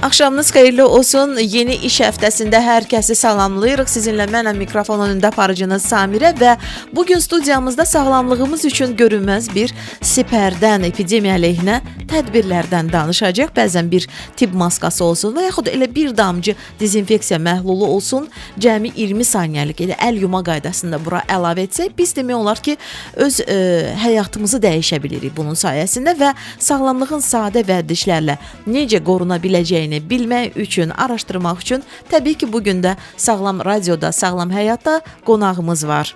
Axşamınız xeyirli olsun. Yeni iş həftəsində hər kəsi salamlayırıq. Sizinlə mənəm, mikrofon önündə aparıcınız Samirə və bu gün studiyamızda sağlamlığımız üçün görünməz bir sipərdən, epidemiya əleyhinə tədbirlərdən danışacaq. Bəzən bir tibb maskası olsun və yaxud elə bir damcı dezinfeksiya məhlulu olsun, cəmi 20 saniyəlik elə əl yuma qaydasında bura əlavə etsək, biz demək olar ki, öz həyatımızı dəyişə bilirik bunun sayəsində və sağlamlığın sadə vərdişlərlə necə qoruna biləcəyini bilmək üçün, araşdırmaq üçün təbii ki, bu gün də Sağlam Radioda, Sağlam Həyatda qonağımız var.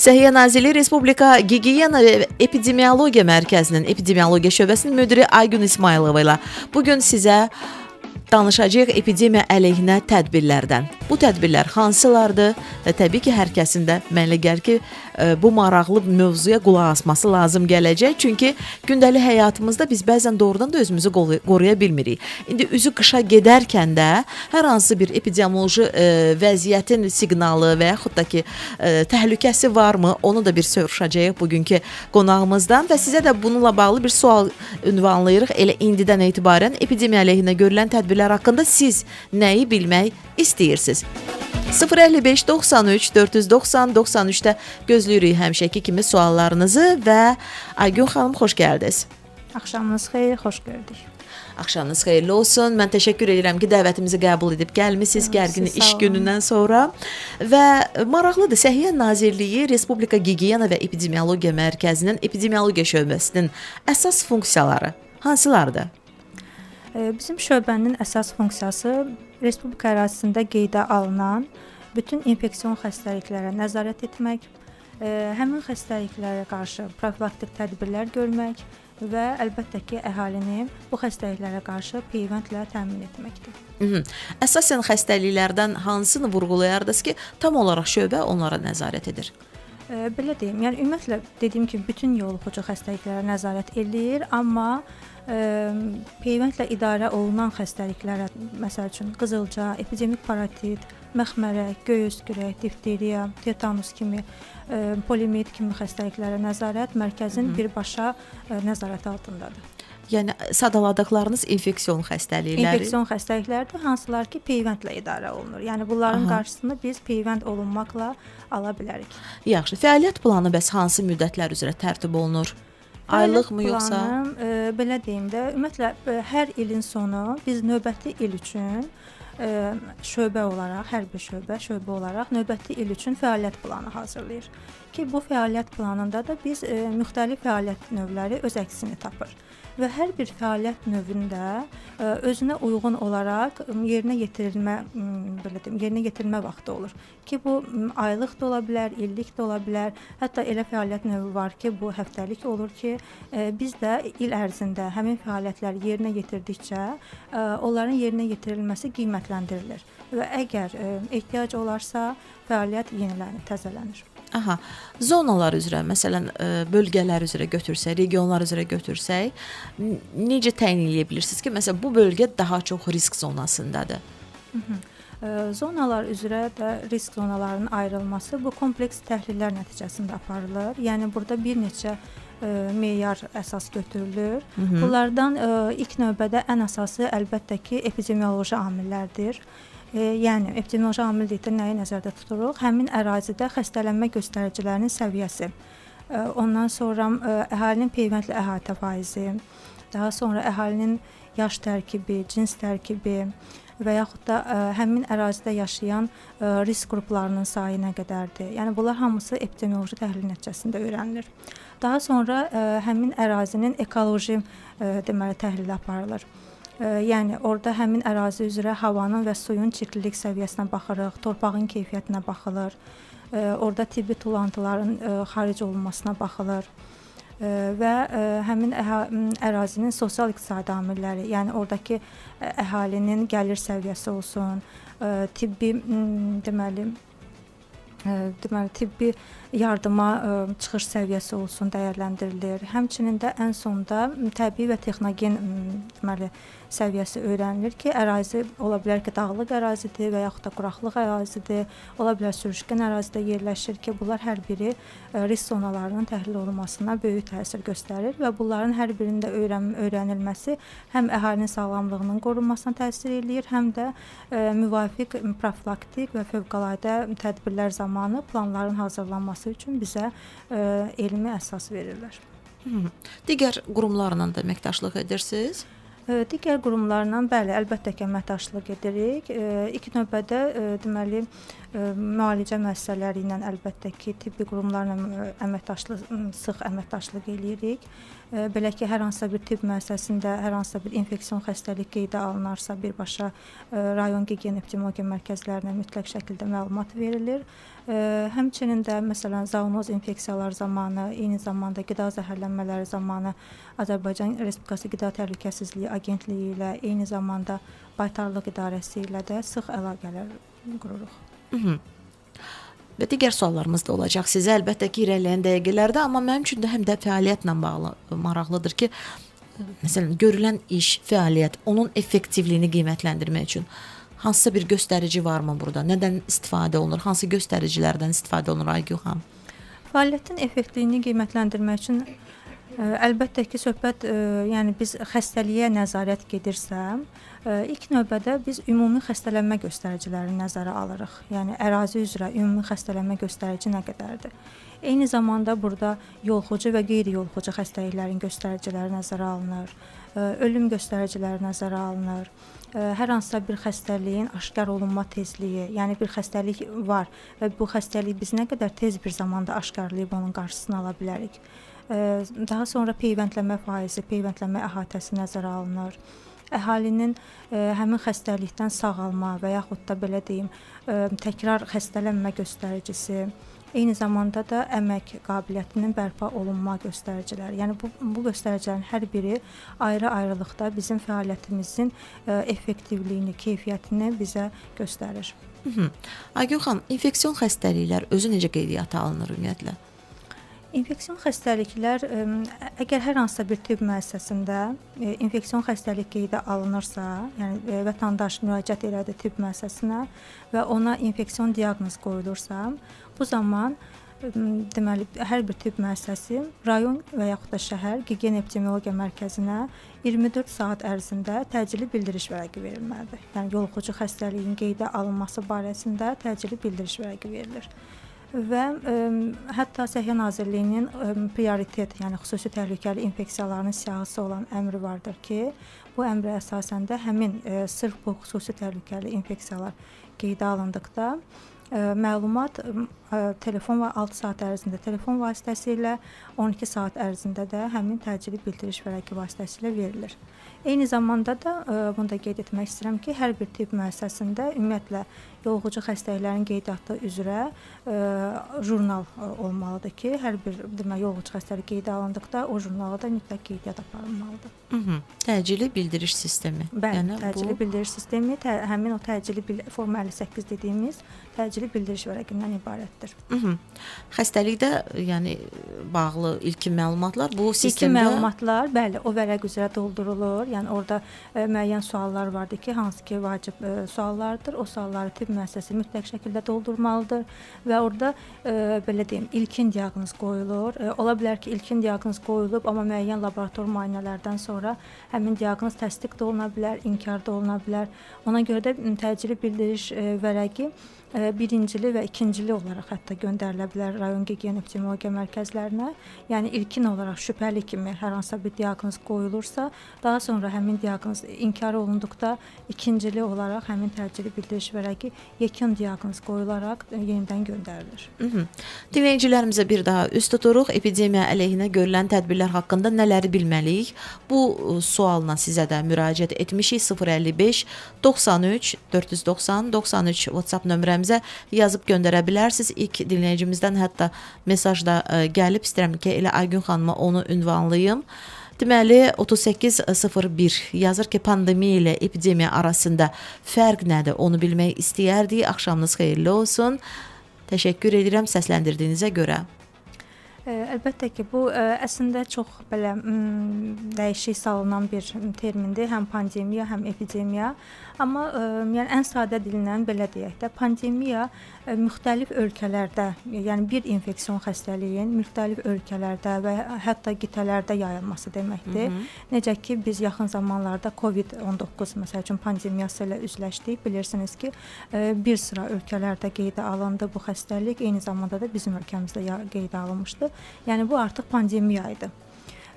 Səhiyyə Nazirliyi Respublika Gigiyena və Epidemiologiya Mərkəzinin Epidemiologiya şöbəsinin müdiri Aygün İsmayılova ilə bu gün sizə danışacağıq epidemiya əleyhinə tədbirlərdən. Bu tədbirlər hansılardır və təbii ki, hər kəsin də mənə gəlir ki, bu maraqlı mövzuya qulaq asması lazım gələcək. Çünki gündəlik həyatımızda biz bəzən doğrudan da özümüzü qoruya bilmirik. İndi üzü qışa gedərkən də hər hansı bir epidemioloji vəziyyətin siqnalı və yaxud da ki, təhlükəsi varmı, onu da bir soruşacağıq bugünkü qonağımızdan və sizə də bununla bağlı bir sual ünvanlayırıq. Elə indidən etibarən epidemiya əleyhinə görülən tədbirlər haqqında siz nəyi bilmək istəyirsiniz? 055 93 490 93-də gözləyirik həmişəki kimi suallarınızı və Aygün xanım, xoş gəldiniz. Axşamınız xeyir, xoş gördük. Axşamınız xeyirli olsun. Mən təşəkkür edirəm ki, dəvətimizi qəbul edib gəlmisiniz gərgin iş günündən sonra. Və maraqlıdır, Səhiyyə Nazirliyi Respublika Gigiyena və Epidemiologiya Mərkəzinin Epidemiologiya şöbəsinin əsas funksiyaları hansılardır? Bizim şöbənin əsas funksiyası respublika ərazisində qeydə alınan bütün infeksion xəstəliklərə nəzarət etmək, həmin xəstəliklərə qarşı profilaktik tədbirlər görmək və əlbəttə ki, əhalini bu xəstəliklərə qarşı peyvəndlə təmin etməkdir. Əsasən xəstəliklərdən hansını vurğulayardınız ki, tam olaraq şöbə onlara nəzarət edir? Belə deyim, yəni ümumiyyətlə dediyim kimi bütün yoluxucu xəstəliklərə nəzarət eləyir, amma peyvəndlə idarə olunan xəstəliklərə, məsəl üçün qızılca, epidemik paratit, məxmərək, göy öskürək, difteriya, tetanus kimi, polimit kimi xəstəliklərə nəzarət mərkəzin birbaşa nəzarəti altındadır. Yəni sadaladıqlarınız infeksion xəstəlikləri. İnfeksion xəstəliklərdir, hansılar ki, peyvəndlə idarə olunur. Yəni bunların qarşısını biz peyvənd olunmaqla ala bilərik. Yaxşı, fəaliyyət planı bəs hansı müddətlər üzrə tərtib olunur? Aylıqmı yoxsa? Planı, belə deyim də, ümumiyyətlə hər ilin sonu biz növbəti il üçün şöbə olaraq, hər bir şöbə olaraq növbəti il üçün fəaliyyət planı hazırlayır. Ki, bu fəaliyyət planında da biz müxtəlif fəaliyyət növləri öz əksini tapır. Və hər bir fəaliyyət növündə özünə uyğun olaraq yerinə yetirilmə, belə deyim, yerinə yetirilmə vaxtı olur. Ki, bu aylıq da ola bilər, illik də ola bilər. Hətta elə fəaliyyət növü var ki, bu həftəlik olur ki, biz də il ərzində həmin fəaliyyətləri yerinə yetirdikcə onların yerinə yetirilməsi qiymətləndirilir və əgər ehtiyac olarsa fəaliyyət yenilənir, təzələnir. Aha, zonalar üzrə, məsələn, bölgələr üzrə götürsək, regionlar üzrə götürsək, necə təyin eləyə bilirsiniz ki, məsələn, bu bölgə daha çox risk zonasındadır? Zonalar üzrə də risk zonalarının ayrılması bu kompleks təhlillər nəticəsində aparılır. Yəni burada bir neçə meyar əsas götürülür. Bunlardan ilk növbədə ən əsası əlbəttə ki, epidemioloji amillərdir. Yəni epidemioloji amil dedikdə nəyi nəzərdə tuturuq? Həmin ərazidə xəstələnmə göstəricilərinin səviyyəsi, ondan sonra əhalinin peyvəndli əhatə faizi, daha sonra əhalinin yaş tərkibi, cins tərkibi və yaxud da həmin ərazidə yaşayan risk qruplarının sayı nə qədərdir. Yəni bunlar hamısı epidemioloji təhlil nəticəsində öyrənilir. Daha sonra həmin ərazinin ekoloji deməli təhlili aparılır. Yəni orada həmin ərazi üzrə havanın və suyun çirklilik səviyyəsinə baxırıq, torpağın keyfiyyətinə baxılır, orada tibbi tullantıların xaric olunmasına baxılır və həmin ərazinin sosial-iqtisadi amilləri, yəni oradakı əhalinin gəlir səviyyəsi olsun, tibbi deməli Deməli tibbi yardıma çıxış səviyyəsi olsun dəyərləndirilir. Həmçinin də ən sonda təbii və texnogen deməli səviyyəsi öyrənilir ki, ərazi ola bilər ki, dağlıq ərazidir və yaxud da quraqlıq ərazidir, ola bilər sürüşkən ərazidə yerləşir ki, bunlar hər biri risk zonalarının təhlil olunmasına böyük təsir göstərir və bunların hər birinin də öyrənilməsi həm əhalinin sağlamlığının qorunmasına təsir eləyir, həm də müvafiq profilaktik və fövqəladə tədbirlər zamanı planların hazırlanması üçün bizə elmi əsas verirlər. Digər qurumlarla da əməkdaşlıq edirsiniz? Digər qurumlarla bəli, əlbəttə ki, əməkdaşlıq edirik. İlk növbədə deməli müalicə müəssisələri ilə əlbəttə ki, tibbi qurumlarla əməkdaşlıq sıx əməkdaşlıq eləyirik. Belə ki, hər hansısa bir tibb müəssisəsində hər hansısa bir infeksion xəstəlik qeydə alınarsa, birbaşa rayon gigiyen epidemiologiya mərkəzlərinə mütləq şəkildə məlumat verilir. Həmçinin də məsələn zoonoz infeksiyalar zamanı, eyni zamanda qida zəhərlənmələri zamanı Azərbaycan Respublikası Qida Təhlükəsizliyi Agentliyi ilə, eyni zamanda Baytarlıq İdarəsi ilə də sıx əlaqələr qururuq. Və digər suallarımız da olacaq sizə əlbəttə ki, irəliləyən dəqiqələrdə, amma mənim üçün də həm də fəaliyyətlə bağlı maraqlıdır ki, məsələn, görülən iş, fəaliyyət, onun effektivliyini qiymətləndirmək üçün hansısa bir göstərici varmı burada? Nədən istifadə olunur? Hansı göstəricilərdən istifadə olunur Aygün xanım? Fəaliyyətin effektliyini qiymətləndirmək üçün əlbəttə ki, söhbət yəni biz xəstəliyə nəzarət gedirsə, ilk növbədə biz ümumi xəstələnmə göstəricilərini nəzərə alırıq. Yəni ərazi üzrə ümumi xəstələnmə göstərici nə qədərdir? Eyni zamanda burada yolxucu və qeyri-yolxucu xəstəliklərin göstəriciləri nəzərə alınır, ölüm göstəriciləri nəzərə alınır. Hər hansısa bir xəstəliyin aşkar olunma tezliyi, yəni bir xəstəlik var və bu xəstəliyi biz nə qədər tez bir zamanda aşkarlayıb onun qarşısını ala bilərik. Daha sonra peyvəndlənmə faizi, peyvəndlənmə əhatəsi nəzərə alınır. Əhalinin həmin xəstəlikdən sağalma və yaxud da belə deyim, təkrar xəstələnmə göstəricisi, eyni zamanda da əmək qabiliyyətinin bərpa olunma göstəriciləri. Yəni bu göstəricilərin hər biri ayrı-ayrılıqda bizim fəaliyyətimizin effektivliyini, keyfiyyətini bizə göstərir. Aygün xanım, infeksion xəstəliklər özü necə qeydiyyata alınır ümumiyyətlə? İnfeksion xəstəliklər əgər hər hansısa bir tibb müəssisəsində infeksion xəstəlik qeydə alınırsa, yəni vətəndaş müraciət elədi tibb müəssisəsinə və ona infeksion diaqnoz qoyulursa, bu zaman deməli hər bir tibb müəssisəsi rayon və yaxud da şəhər gigiyen epidemiologiya mərkəzinə 24 saat ərzində təcili bildiriş vərəqi verilməlidir. Yəni yoluxucu xəstəliyin qeydə alınması barəsində təcili bildiriş vərəqi verilir. Və hətta Səhiyyə Nazirliyinin prioritet, yəni xüsusi təhlükəli infeksiyaların siyahısı olan əmri vardır ki, bu əmrə əsasən də həmin sırf bu xüsusi təhlükəli infeksiyalar qeydə alındıqda məlumat telefon və 6 saat ərzində telefon vasitəsilə, 12 saat ərzində də həmin təcili bildiriş vərəqi vasitəsilə verilir. Eyni zamanda da bunu da qeyd etmək istəyirəm ki, hər bir tibb müəssisəsində ümumiyyətlə yoluxucu xəstəliklərin qeydiyyatı üzrə jurnal olmalıdır ki, hər bir deməli yoluxucu xəstəlik qeydə alındıqda o jurnala da mütləq qeydiyyat aparılmalıdır. Təcili bildiriş sistemi. Bəli, yəni təcili bildiriş sistemi həmin o təcili forma 58 dediyimiz təcili bildiriş vərəqindən ibarətdir. Xəstəlikdə yəni bağlı ilkin məlumatlar bu sistemdə. İlkin məlumatlar, bəli, o vərəq üzrə doldurulur. Yəni orada müəyyən suallar vardır ki, hansı ki vacib suallardır. O sualları tibb müəssisəsi mütləq şəkildə doldurmalıdır və orada belə deyim, ilkin diaqnoz qoyulur. Ola bilər ki, ilkin diaqnoz qoyulub, amma müəyyən laborator müayinələrdən sonra həmin diaqnoz təsdiq də oluna bilər, inkar da oluna bilər. Ona görə də təcili bildiriş vərəqi birincili və ikincili olaraq hətta göndərilə bilər rayon gigiyen epidemiologiya mərkəzlərinə. Yəni ilkin olaraq şübhəli kimi hər hansısa bir diaqnoz qoyulursa, daha sonra həmin diaqnoz inkar olunduqda ikincili olaraq həmin təcili bildiriş vərəqi yekun diaqnoz qoyularaq yenidən göndərilir. Dinləyicilərimizə bir daha üst tuturuq. Epidemiya əleyhinə görülən tədbirlər haqqında nələri bilməliyik? Bu sualla sizə də müraciət etmişik. 055 93 490 93 WhatsApp nömrəmizə yazıb göndərə bilərsiniz. İlk dinləyicimizdən hətta mesaj da gəlib. İstəyirəm ki, elə Aygün xanıma onu ünvanlayım. Deməli 3801 yazır ki, pandemiya ilə epidemiya arasında fərq nədir? Onu bilmək istəyərdik. Axşamınız xeyirli olsun. Təşəkkür edirəm səsləndirdiyinizə görə. Əlbəttə ki, bu əslində çox belə dəyişik salınan bir termindir, həm pandemiya, həm epidemiya. Amma yəni ən sadə dillə belə deyək də, pandemiya müxtəlif ölkələrdə, yəni bir infeksion xəstəliyin müxtəlif ölkələrdə və hətta qitələrdə yayılması deməkdir. Hı -hı. Necə ki, biz yaxın zamanlarda COVID-19 məsəl üçün pandemiyası ilə üzləşdik. Bilirsiniz ki, bir sıra ölkələrdə qeydə alındı bu xəstəlik, eyni zamanda da bizim ölkəmizdə qeydə alınmışdı. Yəni bu artıq pandemiya idi.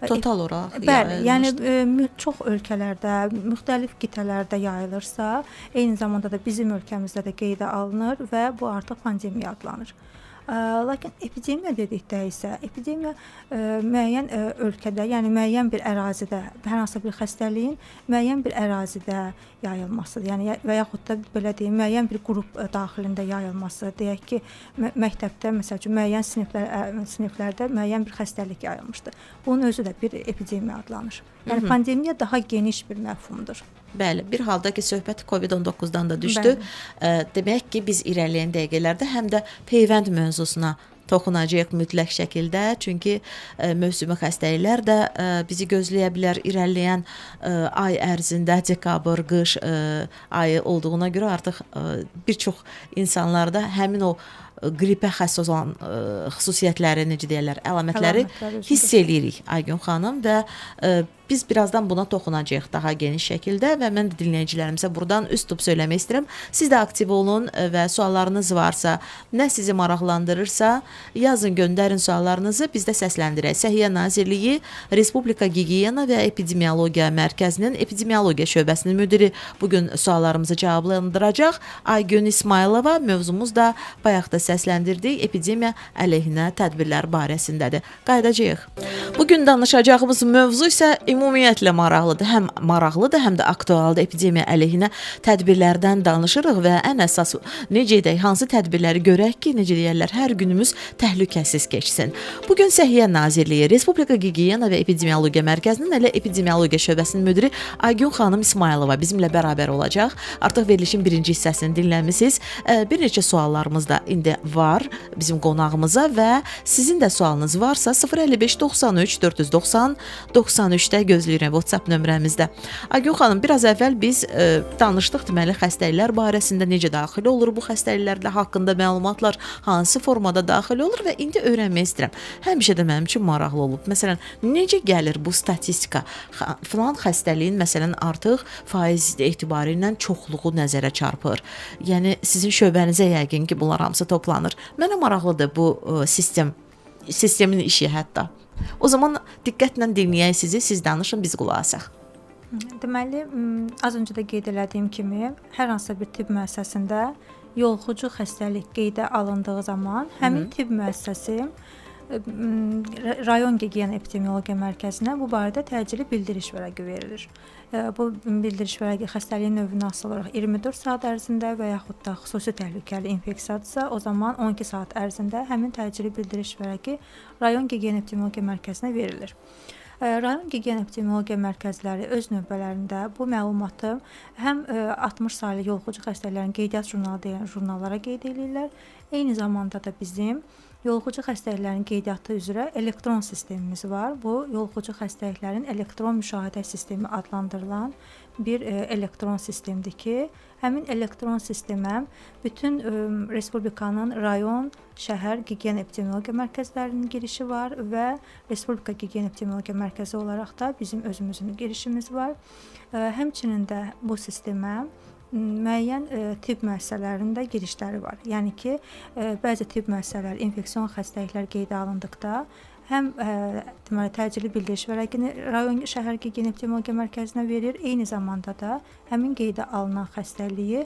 Total olaraq bəli, yəni çox ölkələrdə, müxtəlif qitələrdə yayılırsa, eyni zamanda da bizim ölkəmizdə də qeydə alınır və bu artıq pandemiya adlanır. Lakin epidemiya dedikdə isə, epidemiya müəyyən ölkədə, yəni müəyyən bir ərazidə, hər hansı bir xəstəliyin müəyyən bir ərazidə yayılmasıdır. Yəni və yaxud da belə deyim, müəyyən bir qrup daxilində yayılması. Deyək ki, məktəbdə məsəl üçün müəyyən siniflərdə müəyyən bir xəstəlik yayılmışdır. Bunun özü də bir epidemiya adlanır. Yəni pandemiya daha geniş bir məfhumdur. Bəli, bir halda ki, söhbət COVID-19-dan da düşdü. Demək ki, biz irəliləyən dəqiqələrdə həm də peyvənd mövzusuna toxunacağıq mütləq şəkildə. Çünki mövsümi xəstəliklər də bizi gözləyə bilər irəliləyən ay ərzində, dekabr, qış ayı olduğuna görə artıq bir çox insanlarda həmin o qripə xəs olan xüsusiyyətləri, necə deyirlər, əlamətləri hiss eləyirik Aygün xanım və biz birazdan buna toxunacağıq daha geniş şəkildə və mən də dinləyicilərimizə buradan üst tutub söyləmək istəyirəm. Siz də aktiv olun və suallarınız varsa, nə sizi maraqlandırırsa, yazın, göndərin suallarınızı, biz də səsləndirək. Səhiyyə Nazirliyi Respublika Gigiyena və Epidemiologiya Mərkəzinin Epidemiologiya şöbəsinin müdiri bugün suallarımızı cavablandıracaq. Aygün İsmayılova, mövzumuz da bayaq da səsləndirdik, epidemiya əleyhinə tədbirlər barəsindədir. Qayıdacağıq. Bugün danışacağımız mövzu isə ümumiyyətlə maraqlıdır. Həm maraqlıdır, həm də aktualdır. Epidemiya əleyhinə tədbirlərdən danışırıq və ən əsas necə edək, hansı tədbirləri görək ki, necə deyərlər, hər günümüz təhlükəsiz keçsin. Bugün Səhiyyə Nazirliyi Respublika Gigiyena və Epidemiologiya Mərkəzinin elə Epidemiologiya şöbəsinin müdiri Aygün xanım İsmayılova bizimlə bərabər olacaq. Artıq verilişin birinci hissəsini dinləmisiniz. Bir neçə suallarımız da indi var bizim qonağımıza və sizin də sualınız varsa 055 93 490 93-də gözləyirəm WhatsApp nömrəmizdə. Aygün xanım, biraz əvvəl biz danışdıq, deməli, xəstəliklər barəsində necə daxil olur bu xəstəliklərlə haqqında məlumatlar hansı formada daxil olur və indi öyrənmək istəyirəm. Həmişə də mənim üçün maraqlı olub. Məsələn, necə gəlir bu statistika? Filan xəstəliyin məsələn artıq faiz etibarı ilə çoxluğu nəzərə çarpır. Yəni sizin şöbənizə yəqin ki, bunlar hamısı toplanır. Mənə maraqlıdır bu sistemin işi hətta. O zaman diqqətlə dinləyək sizi, siz danışın, biz qulaq asaq. Deməli, az öncə də qeyd elədiyim kimi, hər hansısa bir tibb müəssisəsində yoluxucu xəstəlik qeydə alındığı zaman həmin tibb müəssisəsi rayon gigiyena epidemiologiya mərkəzinə bu barədə təcili bildiriş vərəqi verilir. Bu bildiriş vərəqi xəstəliyin növünə asılı olaraq 24 saat ərzində və yaxud da xüsusi təhlükəli infeksiyadırsa, o zaman 12 saat ərzində həmin təcili bildiriş vərəqi rayon gigiyena epidemiologiya mərkəzinə verilir. Rayon gigiyena epidemiologiya mərkəzləri öz növbələrində bu məlumatı həm 60 saylı yoluxucu xəstəliklərin qeydiyyat jurnalı deyilən jurnallara qeyd edirlər. Eyni zamanda da bizim yoluxucu xəstəliklərin qeydiyyatı üzrə elektron sistemimiz var. Bu, yoluxucu xəstəliklərin elektron müşahidə sistemi adlandırılan bir elektron sistemdir ki, həmin elektron sistemə bütün Respublikanın rayon, şəhər gigiyena epidemiologiya mərkəzlərinin girişi var və Respublika Gigiyena Epidemiologiya Mərkəzi olaraq da bizim özümüzün girişimiz var. Həmçinin də bu sistemə müəyyən tibb müəssisələrində girişləri var. Yəni ki, bəzi tibb müəssisələri infeksion xəstəliklər qeydə alındıqda həm deməli təcili bildiriş vərəqini rayon şəhər gigiyena epidemiologiya mərkəzinə verir, eyni zamanda da həmin qeydə alınan xəstəliyi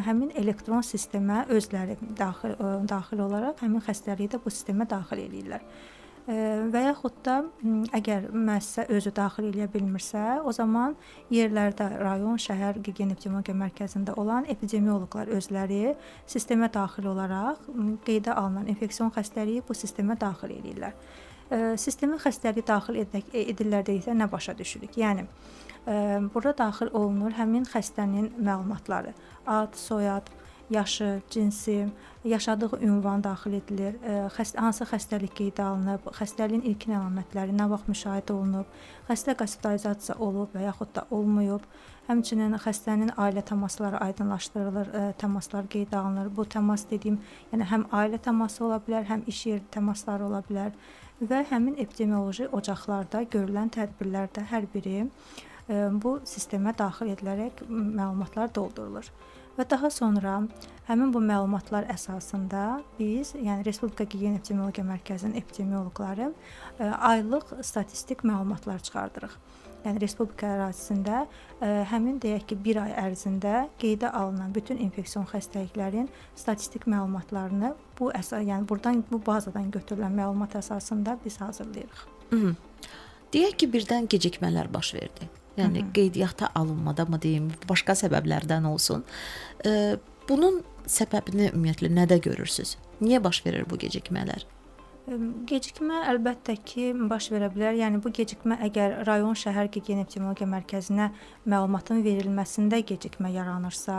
həmin elektron sistemə özləri daxil olaraq həmin xəstəliyi də bu sistemə daxil eləyirlər. Və yaxud da əgər müəssisə özü daxil eləyə bilmirsə, o zaman yerlərdə rayon, şəhər gigiyena epidemiologiya mərkəzində olan epidemioloqlar özləri sistemə daxil olaraq qeydə alınan infeksion xəstəliyi bu sistemə daxil eləyirlər. Sistemə xəstəliyi daxil edirlər dedikdə nə başa düşürük? Yəni burada daxil olunur həmin xəstənin məlumatları, ad, soyad, yaşı, cinsi, yaşadığı ünvan daxil edilir, hansı xəstəlik qeydə alınıb, xəstəliyin ilkin əlamətləri nə vaxt müşahidə olunub, xəstə qospitalizasiya olub və yaxud da olmayıb. Həmçinin xəstənin ailə təmasları aydınlaşdırılır, təmaslar qeydə alınır. Bu təmas dediyim, yəni həm ailə təması ola bilər, həm iş yeri təmasları ola bilər və həmin epidemioloji ocaqlarda görülən tədbirlər də hər biri bu sistemə daxil edilərək məlumatlar doldurulur. Və daha sonra həmin bu məlumatlar əsasında biz, yəni Respublika Gigiyena Epidemiologiya Mərkəzinin epidemioloqları aylıq statistik məlumatlar çıxardırıq. Yəni Respublika ərazisində həmin deyək ki, bir ay ərzində qeydə alınan bütün infeksion xəstəliklərin statistik məlumatlarını bu yəni buradan, bu bazadan götürülən məlumat əsasında biz hazırlayırıq. Deyək ki, birdən gecikmələr baş verdi. Yəni qeydiyyata alınmada mı deyim, başqa səbəblərdən olsun. Bunun səbəbini ümumiyyətlə nədə görürsüz? Niyə baş verir bu gecikmələr? Gecikmə əlbəttə ki, baş verə bilər. Yəni bu gecikmə əgər rayon şəhər gigiyena epidemiologiya mərkəzinə məlumatın verilməsində gecikmə yaranırsa,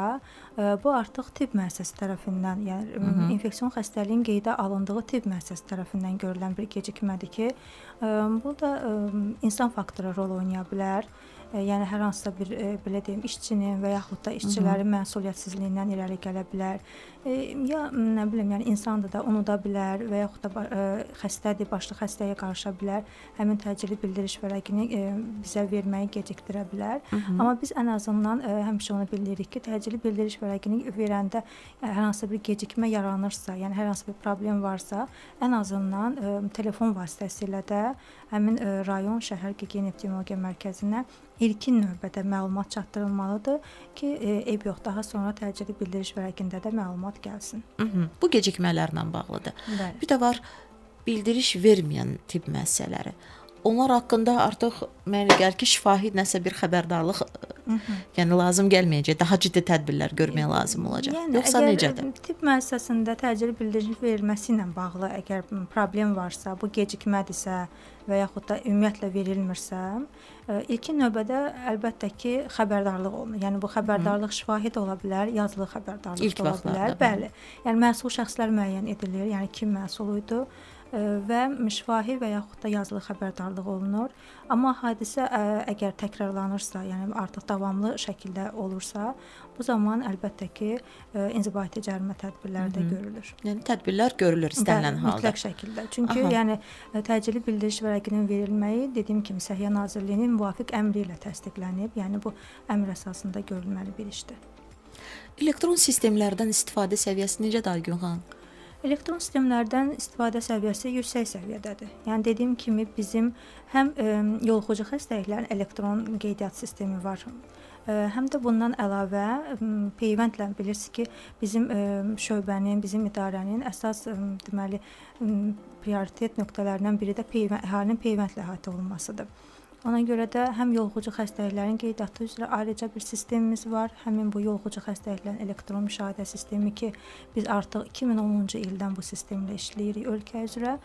bu artıq tibb müəssisəsi tərəfindən, yəni infeksion xəstəliyin qeydə alındığı tibb müəssisəsi tərəfindən görülən bir gecikmədir ki, bu da insan faktoru rol oynaya bilər. Yəni hər hansısa bir belə deyim, işçinin və yaxud da işçilərin məsuliyyətsizliyindən irəli gələ bilər. Ya nə bilim, yəni insan da unuda bilər və yaxud da xəstədir, başlı xəstəyə qarışa bilər. Həmin təcili bildiriş vərəqini bizə verməyi gecikdirə bilər. Amma biz ən azından həmişə onu bilirik ki, təcili bildiriş vərəqini verəndə hər hansısa bir gecikmə yaranırsa, yəni hər hansı bir problem varsa, ən azından telefon vasitəsilə də həmin rayon şəhər gigiyena epidemiologiya mərkəzinə ilkin növbədə məlumat çatdırılmalıdır ki, eyb yox, daha sonra təcili bildiriş vərəqində də məlumat gəlsin. Bu gecikmələrlə bağlıdır. Bəli. Bir də var bildiriş verməyən tibb müəssisələri. Onlar haqqında artıq mənə gəlir ki, şifahi nəsə bir xəbərdarlıq yəni lazım gəlməyəcək, daha ciddi tədbirlər görmək lazım olacaq. Yəni, yoxsa necədir? Tibb müəssisəsində təcili bildiriş verilməsi ilə bağlı əgər problem varsa, bu gecikmədirsə və yaxud da ümumiyyətlə verilmirsə, ilkin növbədə əlbəttə ki, xəbərdarlıq olunur. Yəni bu xəbərdarlıq şifahi də ola bilər, yazılı xəbərdarlıq İlk da ola bilər. Bəli. Yəni məsul şəxslər müəyyən edilir, yəni kim məsul idi və şifahi və yaxud da yazılı xəbərdarlıq olunur. Amma hadisə əgər təkrarlanırsa, yəni artıq davamlı şəkildə olursa, bu zaman əlbəttə ki, inzibati cərimə tədbirləri də görülür. Yəni tədbirlər görülür istənilən halda. Mütləq şəkildə. Çünki yəni təcili bildiriş vərəqinin verilməyi, dediyim kimi, Səhiyyə Nazirliyinin müvafiq əmri ilə təsdiqlənib. Yəni bu əmr əsasında görülməli bir işdir. Elektron sistemlərdən istifadə səviyyəsi necədir Aygün xanım? Elektron sistemlərdən istifadə səviyyəsi yüksək səviyyədədir. Yəni dediyim kimi bizim həm yoluxucu xəstəliklərin elektron qeydiyyat sistemi var, həm də bundan əlavə peyvəndlə bilirsiniz ki, bizim şöbənin, bizim idarənin əsas deməli prioritet nöqtələrindən biri də əhalinin peyvəndlə əhatə olunmasıdır. Ona görə də həm yoluxucu xəstəliklərin qeydiyyatı üzrə ayrıca bir sistemimiz var. Həmin bu yoluxucu xəstəliklərin elektron müşahidə sistemi ki, biz artıq 2010-cu ildən bu sistemlə işləyirik ölkə üzrə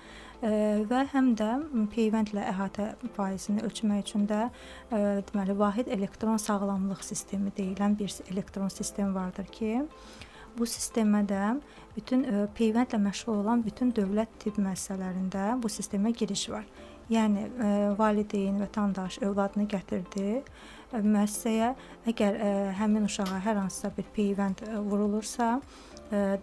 və həm də peyvəndlə əhatə faizini ölçmək üçün də deməli vahid elektron sağlamlıq sistemi deyilən bir elektron sistem vardır ki, bu sistemə də bütün peyvəndlə məşğul olan bütün dövlət tibb müəssisələrində bu sistemə giriş var. Yəni valideyn, vətəndaş övladını gətirdi müəssisəyə. Əgər həmin uşağa hər hansısa bir peyvənd vurulursa,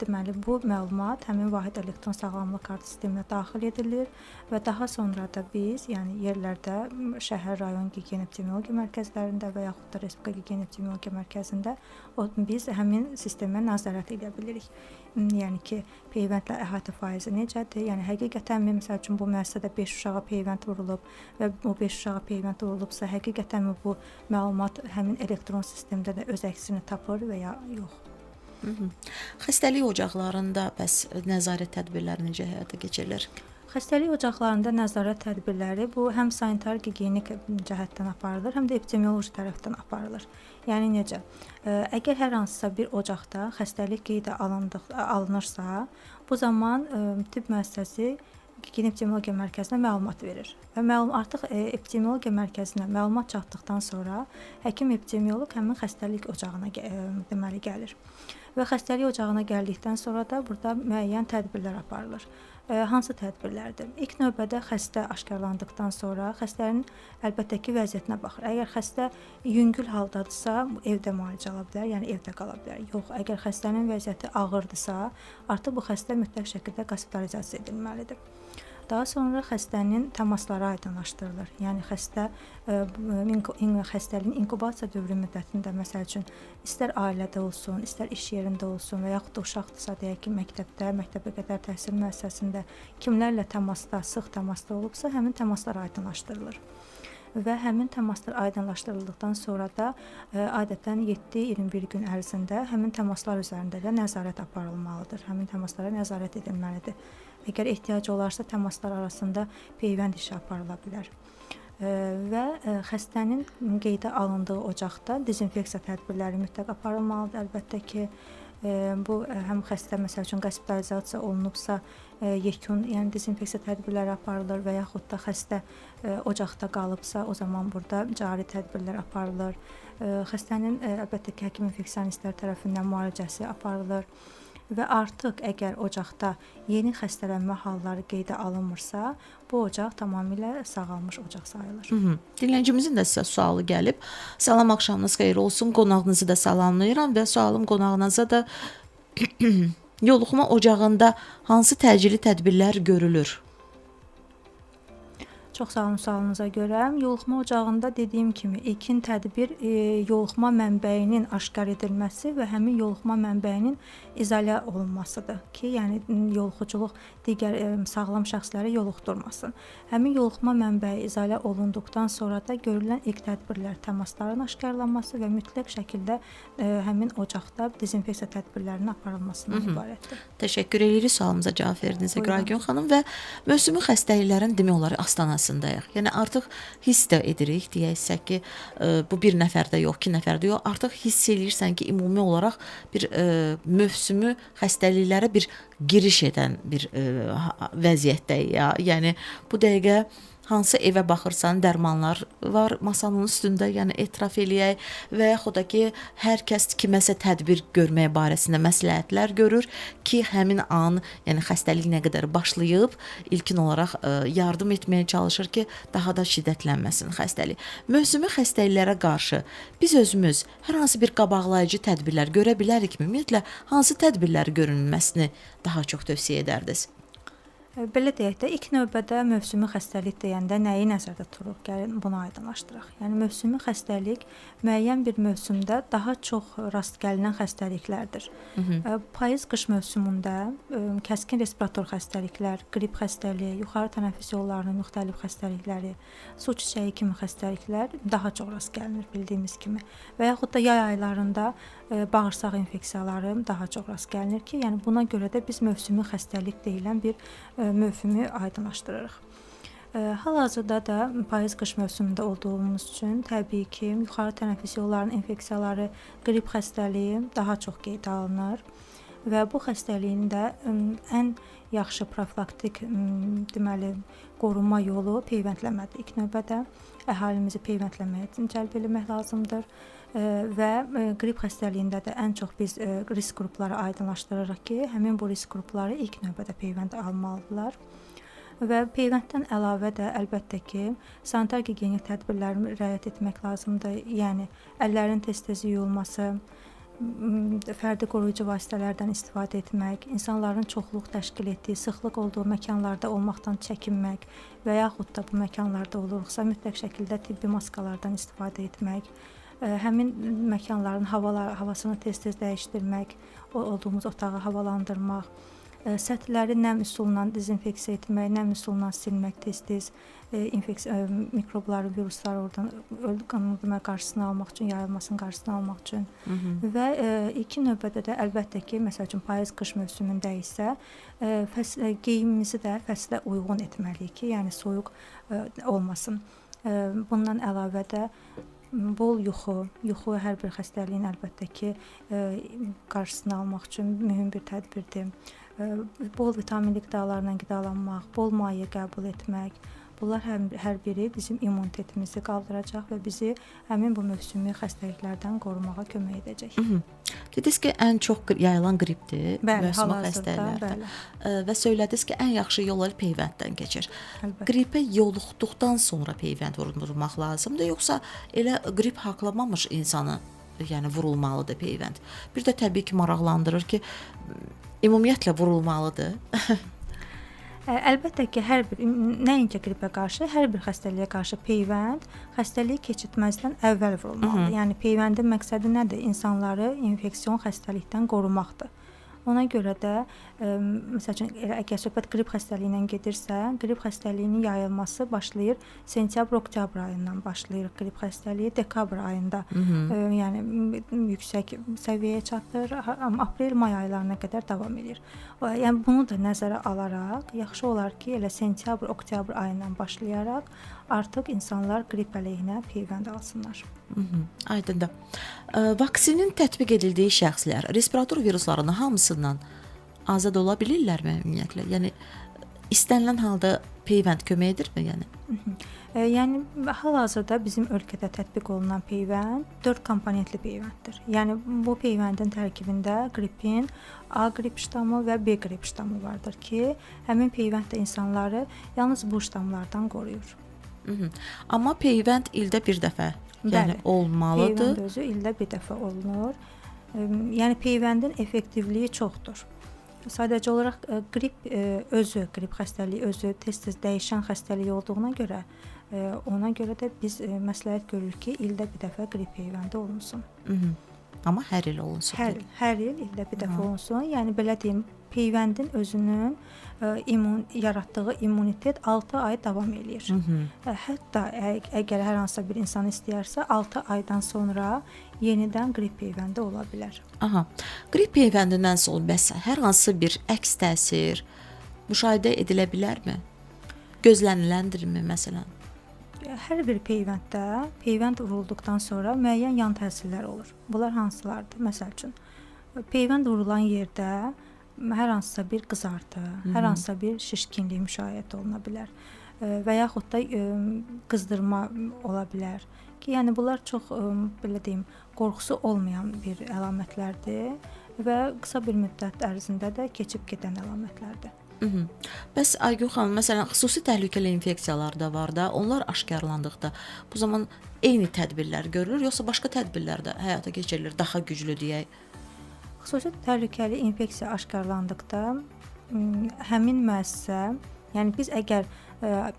deməli bu məlumat həmin vahid elektron sağlamlıq kartı sisteminə daxil edilir və daha sonra da biz, yəni yerlərdə, şəhər, rayon gigiyena epidemiologiya mərkəzlərində və yaxud da Respublika Gigiyena Epidemiologiya Mərkəzində biz həmin sistemə nəzarət edə bilirik. Yəni ki, peyvəndlə əhatə faizi necədir? Yəni həqiqətənmi, məsəl üçün, bu müəssisədə 5 uşağa peyvənd vurulub və bu 5 uşağa peyvənd vurulubsa, həqiqətənmi bu məlumat həmin elektron sistemdə də öz əksini tapır və ya yox? Xəstəlik ocaqlarında bəs nəzarət tədbirləri necə həyata keçirilir? Xəstəlik ocaqlarında nəzarət tədbirləri bu həm sanitar gigiyenik cəhətdən aparılır, həm də epidemioloji tərəfdən aparılır. Yəni necə? Əgər hər hansısa bir ocaqda xəstəlik qeydə alınırsa, bu zaman tibb müəssisəsi Gigiyena Epidemiologiya Mərkəzinə məlumat verir. Və artıq epidemiologiya mərkəzinə məlumat çatdıqdan sonra həkim epidemioloq həmin xəstəlik ocağına deməli gəlir. Və xəstəlik ocağına gəldikdən sonra da burada müəyyən tədbirlər aparılır. Hansı tədbirlərdir? İlk növbədə xəstə aşkarlandıqdan sonra xəstənin əlbəttə ki, vəziyyətinə baxır. Əgər xəstə yüngül haldadırsa, evdə müalicə ala bilər, yəni evdə qala bilər. Yox, əgər xəstənin vəziyyəti ağırdırsa, artıq bu xəstə mütləq şəkildə hospitalizasiya edilməlidir. Daha sonra xəstənin təmasları aydınlaşdırılır. Yəni xəstə xəstəliyin inkubasiya dövrü müddətində, məsəl üçün, istər ailədə olsun, istər iş yerində olsun və yaxud da uşaqdırsa, deyək ki, məktəbdə, məktəbə qədər təhsil müəssisəsində kimlərlə təmasda, sıx təmasda olubsa, həmin təmaslar aydınlaşdırılır. Və həmin təmaslar aydınlaşdırıldıqdan sonra da adətən 7-21 gün ərzində həmin təmaslar üzərində də nəzarət aparılmalıdır. Həmin təmaslara nəzarət edilməlidir. Əgər ehtiyac olarsa, təmaslar arasında peyvənd işi aparıla bilər. Və xəstənin qeydə alındığı ocaqda dezinfeksiya tədbirləri mütləq aparılmalıdır. Əlbəttə ki, bu həm xəstə, məsəl üçün, hospitalizasiya olunubsa, yekun, yəni dezinfeksiya tədbirləri aparılır və yaxud da xəstə ocaqda qalıbsa, o zaman burada cari tədbirlər aparılır. Xəstənin əlbəttə ki, həkim infeksionistlər tərəfindən müalicəsi aparılır. Və artıq əgər ocaqda yeni xəstələnmə halları qeydə alınmırsa, bu ocaq tamamilə sağalmış ocaq sayılır. Dinləyicimizin də sizə sualı gəlib. Salam, axşamınız xeyir olsun. Qonağınızı da salamlayıram və sualım qonağınıza da yoluxma ocağında hansı təcili tədbirlər görülür? Çox sağ olun sualınıza görə. Yoluxma ocağında dediyim kimi ilkin tədbir yoluxma mənbəyinin aşkar edilməsi və həmin yoluxma mənbəyinin izolə olunmasıdır ki, yəni yoluxuculuq digər sağlam şəxslərə yoluxdurmasın. Həmin yoluxma mənbəyi izolə olunduqdan sonra da görülən ilk tədbirlər təmasların aşkarlanması və mütləq şəkildə həmin ocaqda dezinfeksiya tədbirlərinin aparılmasından ibarətdir. Təşəkkür edirik sualımıza cavab verdiyinizə görə Aygün xanım və mövsümi xəstəliklərin demək olar astanasındayıq. Yəni artıq hiss də edirik, deyəksək ki, bu bir nəfərdə yox, iki nəfərdə yox, artıq hiss eləyirsən ki, ümumi olaraq bir mövsümü xəstəliklərə bir giriş edən bir vəziyyətdəyik ya. Yəni bu dəqiqə hansı evə baxırsan, dərmanlar var masanın üstündə, yəni etiraf eləyək və yaxud da ki, hər kəs kiməsə tədbir görmək barəsində məsləhətlər görür ki, həmin an, yəni xəstəlik nə qədər başlayıb, ilkin olaraq yardım etməyə çalışır ki, daha da şiddətlənməsin xəstəlik. Mövsümi xəstəliklərə qarşı biz özümüz hər hansı bir qabaqlayıcı tədbirlər görə bilərikmi? Ümumiyyətlə, hansı tədbirlər görünməsini daha çox tövsiyə edərdiniz? Belə deyək də, ilk növbədə mövsümi xəstəlik deyəndə nəyi nəzərdə tuturuq? Gəlin bunu aydınlaşdıraq. Yəni mövsümi xəstəlik müəyyən bir mövsümdə daha çox rast gəlinən xəstəliklərdir. Payız-qış mövsümündə kəskin respirator xəstəliklər, qrip xəstəliyi, yuxarı tənəffüs yollarının müxtəlif xəstəlikləri, su çiçəyi kimi xəstəliklər daha çox rast gəlinir bildiyimiz kimi. Və yaxud da yay aylarında bağırsaq infeksiyaları daha çox rast gəlinir ki, yəni buna görə də biz mövsümi xəstəlik deyilən bir mövsümü aydınlaşdırırıq. Hal-hazırda da payız-qış mövsümündə olduğumuz üçün təbii ki, yuxarı tənəffüs yollarının infeksiyaları, qrip xəstəliyi daha çox qeydə alınır və bu xəstəliyin də ən yaxşı profilaktik deməli qorunma yolu peyvəndləmədir. İlk növbədə əhalimizi peyvəndləməyə cəlb etmək lazımdır. Və qrip xəstəliyində də ən çox biz risk qrupları aydınlaşdırırıq ki, həmin bu risk qrupları ilk növbədə peyvənd almalıdırlar. Və peyvənddən əlavə də əlbəttə ki, sanitar gigiyenik tədbirlərini riayət etmək lazımdır. Yəni əllərin tez-tez yuyulması, fərdi qoruyucu vasitələrdən istifadə etmək, insanların çoxluq təşkil etdiyi, sıxlıq olduğu məkanlarda olmaqdan çəkinmək və yaxud da bu məkanlarda oluruqsa mütləq şəkildə tibbi maskalardan istifadə etmək, həmin məkanların havasını tez-tez dəyişdirmək, olduğumuz otağı havalandırmaq, səthləri nəm üsulla dezinfeksiya etmək, nəm üsulla silmək tez-tez, mikrobları, virusları oradan qarşısını almaq üçün, yayılmasının qarşısını almaq üçün. Və ilkin növbədə də əlbəttə ki, məsəl üçün payız-qış mövsümündə isə geyimimizi də fəslə uyğun etməliyik ki, yəni soyuq olmasın. Bundan əlavə də bol yuxu, yuxu hər bir xəstəliyin əlbəttə ki, qarşısını almaq üçün mühüm bir tədbirdir. Bol vitaminli qidalarla qidalanmaq, bol maye qəbul etmək, bunlar hər biri bizim immunitetimizi qaldıracaq və bizi həmin bu mövsümi xəstəliklərdən qorumağa kömək edəcək. Dediniz ki, ən çox yayılan qripdir, mövsümi xəstəliklərdə. Və söylədiniz ki, ən yaxşı yolları peyvənddən keçir. Əlbəttə. Qripə yoluxduqdan sonra peyvənd vurulmaq lazımdır, yoxsa elə qrip haqlamamış insanı, yəni vurulmalıdır peyvənd? Bir də təbii ki, maraqlandırır ki, ümumiyyətlə vurulmalıdır. Əlbəttə ki, hər bir, nəinki qripə qarşı, hər bir xəstəliyə qarşı peyvənd xəstəliyi keçirtməzdən əvvəl vurulmalıdır. Yəni peyvəndin məqsədi nədir? İnsanları infeksion xəstəlikdən qorumaqdır. Ona görə də, məsəl üçün, əgər söhbət qrip xəstəliyi ilə gedirsə, qrip xəstəliyinin yayılması başlayır sentyabr-oktyabr ayından başlayır qrip xəstəliyi, dekabr ayında yəni yüksək səviyyəyə çatır, aprel-may aylarına qədər davam edir. Yəni bunu da nəzərə alaraq yaxşı olar ki, elə sentyabr-oktyabr ayından başlayaraq artıq insanlar qrip əleyhinə peyvənd alsınlar. Aydındır. Vaksinin tətbiq edildiyi şəxslər respirator viruslarının hamısından azad ola bilirlərmi ümumiyyətlə? Yəni istənilən halda peyvənd kömək edirmi yəni? Yəni hal-hazırda bizim ölkədə tətbiq olunan peyvənd 4 komponentli peyvənddir. Yəni bu peyvəndin tərkibində qripin A qrip ştamı və B qrip ştamı vardır ki, həmin peyvənd də insanları yalnız bu ştamlardan qoruyur. Amma peyvənd ildə bir dəfə, yəni bəli, olmalıdır. Peyvənd özü ildə bir dəfə olunur. Yəni peyvəndin effektivliyi çoxdur. Sadəcə olaraq qrip özü, qrip xəstəliyi özü tez-tez dəyişən xəstəlik olduğuna görə, ona görə də biz məsləhət görürük ki, ildə bir dəfə qrip peyvəndi olunsun. Amma hər il olunsun. Hər il ildə bir dəfə olunsun. Yəni belə deyim, peyvəndin özünün yaratdığı immunitet 6 ay davam eləyir. Hətta əgər hər hansısa bir insan istəyərsə, 6 aydan sonra yenidən qrip peyvəndi ola bilər. Aha. Qrip peyvəndindən sonra bəs hər hansı bir əks təsir müşahidə edilə bilərmi? Gözləniləndirmi məsələn? Hər bir peyvənddə peyvənd vurulduqdan sonra müəyyən yan təsirlər olur. Bunlar hansılardır? Məsəl üçün, peyvənd vurulan yerdə hər hansısa bir qızartı, hər hansısa bir şişkinlik müşahidə oluna bilər və yaxud da qızdırma ola bilər ki, yəni bunlar çox belə deyim, qorxusu olmayan bir əlamətlərdir və qısa bir müddət ərzində də keçib gedən əlamətlərdir. Bəs Aygün xanım, məsələn, xüsusi təhlükəli infeksiyalar da var da, onlar aşkarlandıqda bu zaman eyni tədbirlər görülür, yoxsa başqa tədbirlər də həyata keçirilir, daha güclü deyək? Xüsusi təhlükəli infeksiya aşkarlandıqda həmin müəssisə, yəni biz əgər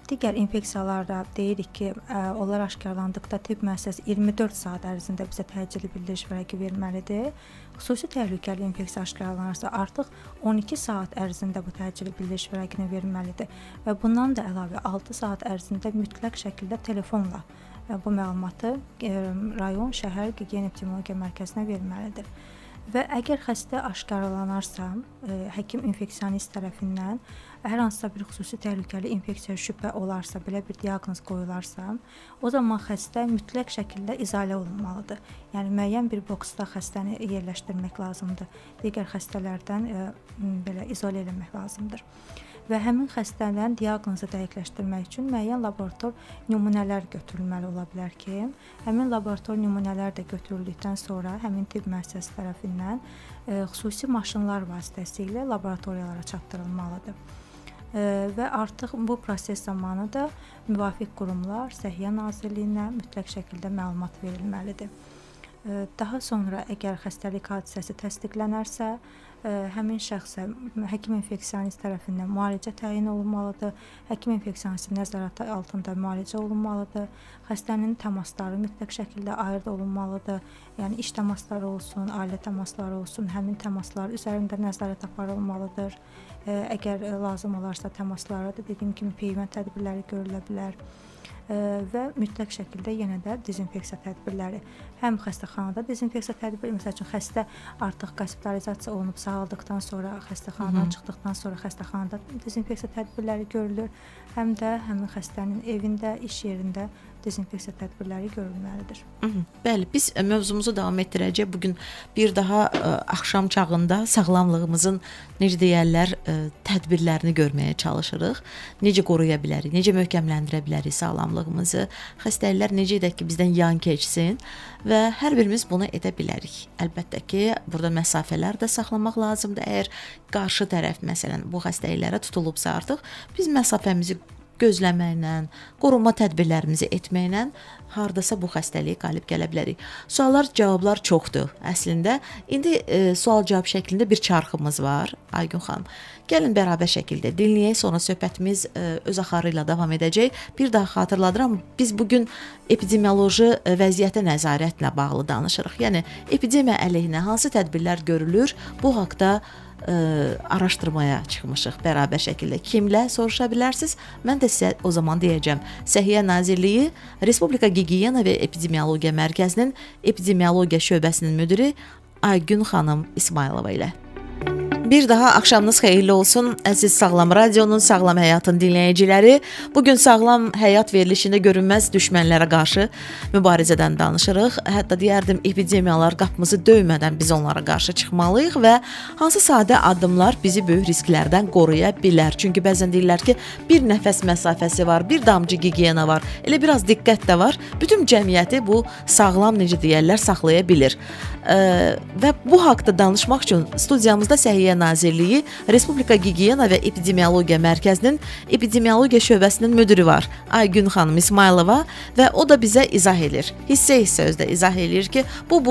digər infeksiyalarda deyirik ki, onlar aşkarlandıqda tibb müəssisəsi 24 saat ərzində bizə təcili bildiriş vərəqi verməlidir. Xüsusi təhlükəli infeksiya aşkarlanarsa artıq 12 saat ərzində bu təcili bildiriş vərəqini verməlidir və bundan da əlavə 6 saat ərzində mütləq şəkildə telefonla bu məlumatı rayon, şəhər gigiyena epidemiologiya mərkəzinə verməlidir. Və əgər xəstə aşkarlanarsa, həkim infeksionist tərəfindən hər hansısa bir xüsusi təhlükəli infeksiya şübhə olarsa, belə bir diaqnoz qoyularsa, o zaman xəstə mütləq şəkildə izolə olunmalıdır. Yəni müəyyən bir boksda xəstəni yerləşdirmək lazımdır. Digər xəstələrdən belə izolə eləmək lazımdır. Və həmin xəstələrin diaqnozu dəqiqləşdirmək üçün müəyyən laborator nümunələr götürülməli ola bilər ki, həmin laborator nümunələr də götürüldükdən sonra həmin tibb müəssisəsi tərəfindən xüsusi maşınlar vasitəsilə laboratoriyalara çatdırılmalıdır. Və artıq bu proses zamanı da müvafiq qurumlar Səhiyyə Nazirliyinə mütləq şəkildə məlumat verilməlidir. Daha sonra əgər xəstəlik hadisəsi təsdiqlənərsə, həmin şəxsə həkim infeksionist tərəfindən müalicə təyin olunmalıdır, həkim infeksionisti nəzarəti altında müalicə olunmalıdır, xəstənin təmasları mütləq şəkildə ayırd olunmalıdır, yəni iş təmasları olsun, ailə təmasları olsun, həmin təmaslar üzərində nəzarət aparılmalıdır. Əgər lazım olarsa təmaslara da dediyim kimi peyvənd tədbirləri görülə bilər. Və mütləq şəkildə yenə də dezinfeksiya tədbirləri, həm xəstəxanada dezinfeksiya tədbiri, məsəl üçün xəstə artıq hospitalizasiya olunub sağaldıqdan sonra, xəstəxanadan çıxdıqdan sonra xəstəxanada dezinfeksiya tədbirləri görülür, həm də həmin xəstənin evində, iş yerində dezinfeksiya tədbirləri görülməlidir. Bəli, biz mövzumuzu davam etdirəcəyik. Bu gün bir daha axşam çağında sağlamlığımızın necə deyərlər, tədbirlərini görməyə çalışırıq. Necə qoruya bilərik, necə möhkəmləndirə bilərik sağlamlığımızı? Xəstəliklər necə edək ki, bizdən yan keçsin və hər birimiz bunu edə bilərik. Əlbəttə ki, burada məsafələr də saxlamaq lazımdır. Əgər qarşı tərəf məsələn bu xəstəliklərə tutulubsa artıq, biz məsafəmizi gözləməklə, qorunma tədbirlərimizi etməklə hardasa bu xəstəliyə qalib gələ bilərik. Suallar, cavablar çoxdur əslində. İndi sual-cavab şəklində bir çarxımız var, Aygün xanım. Gəlin bərabər şəkildə dinləyək, sonra söhbətimiz öz axarı ilə davam edəcək. Bir daha xatırladıram, biz bu gün epidemioloji vəziyyətə nəzarətlə bağlı danışırıq. Yəni epidemiya əleyhinə hansı tədbirlər görülür, bu haqda araşdırmaya çıxmışıq bərabər şəkildə. Kimlə soruşa bilərsiniz? Mən də sizə o zaman deyəcəm. Səhiyyə Nazirliyi Respublika Gigiyena və Epidemiologiya Mərkəzinin Epidemiologiya şöbəsinin müdiri Aygün xanım İsmayılova ilə. Bir daha axşamınız xeyirli olsun əziz Sağlam Radionun Sağlam Həyatın dinləyiciləri. Bu gün Sağlam Həyat verilişində görünməz düşmənlərə qarşı mübarizədən danışırıq. Hətta deyərdim epidemiyalar qapımızı döymədən biz onlara qarşı çıxmalıyıq və hansı sadə addımlar bizi böyük risklərdən qoruya bilər. Çünki bəzən deyirlər ki, bir nəfəs məsafəsi var, bir damcı gigiyena var, elə biraz diqqət də var. Bütün cəmiyyəti bu sağlam necə deyərlər saxlaya bilir. Və bu haqda danışmaq üçün studiyamızda Səhiyyə Nazirliyi Respublika Gigiyena və Epidemiologiya Mərkəzinin Epidemiologiya şöbəsinin müdiri var, Aygün xanım İsmayılova və o da bizə izah edir. Hissə-hissə özdə izah eləyir ki, bu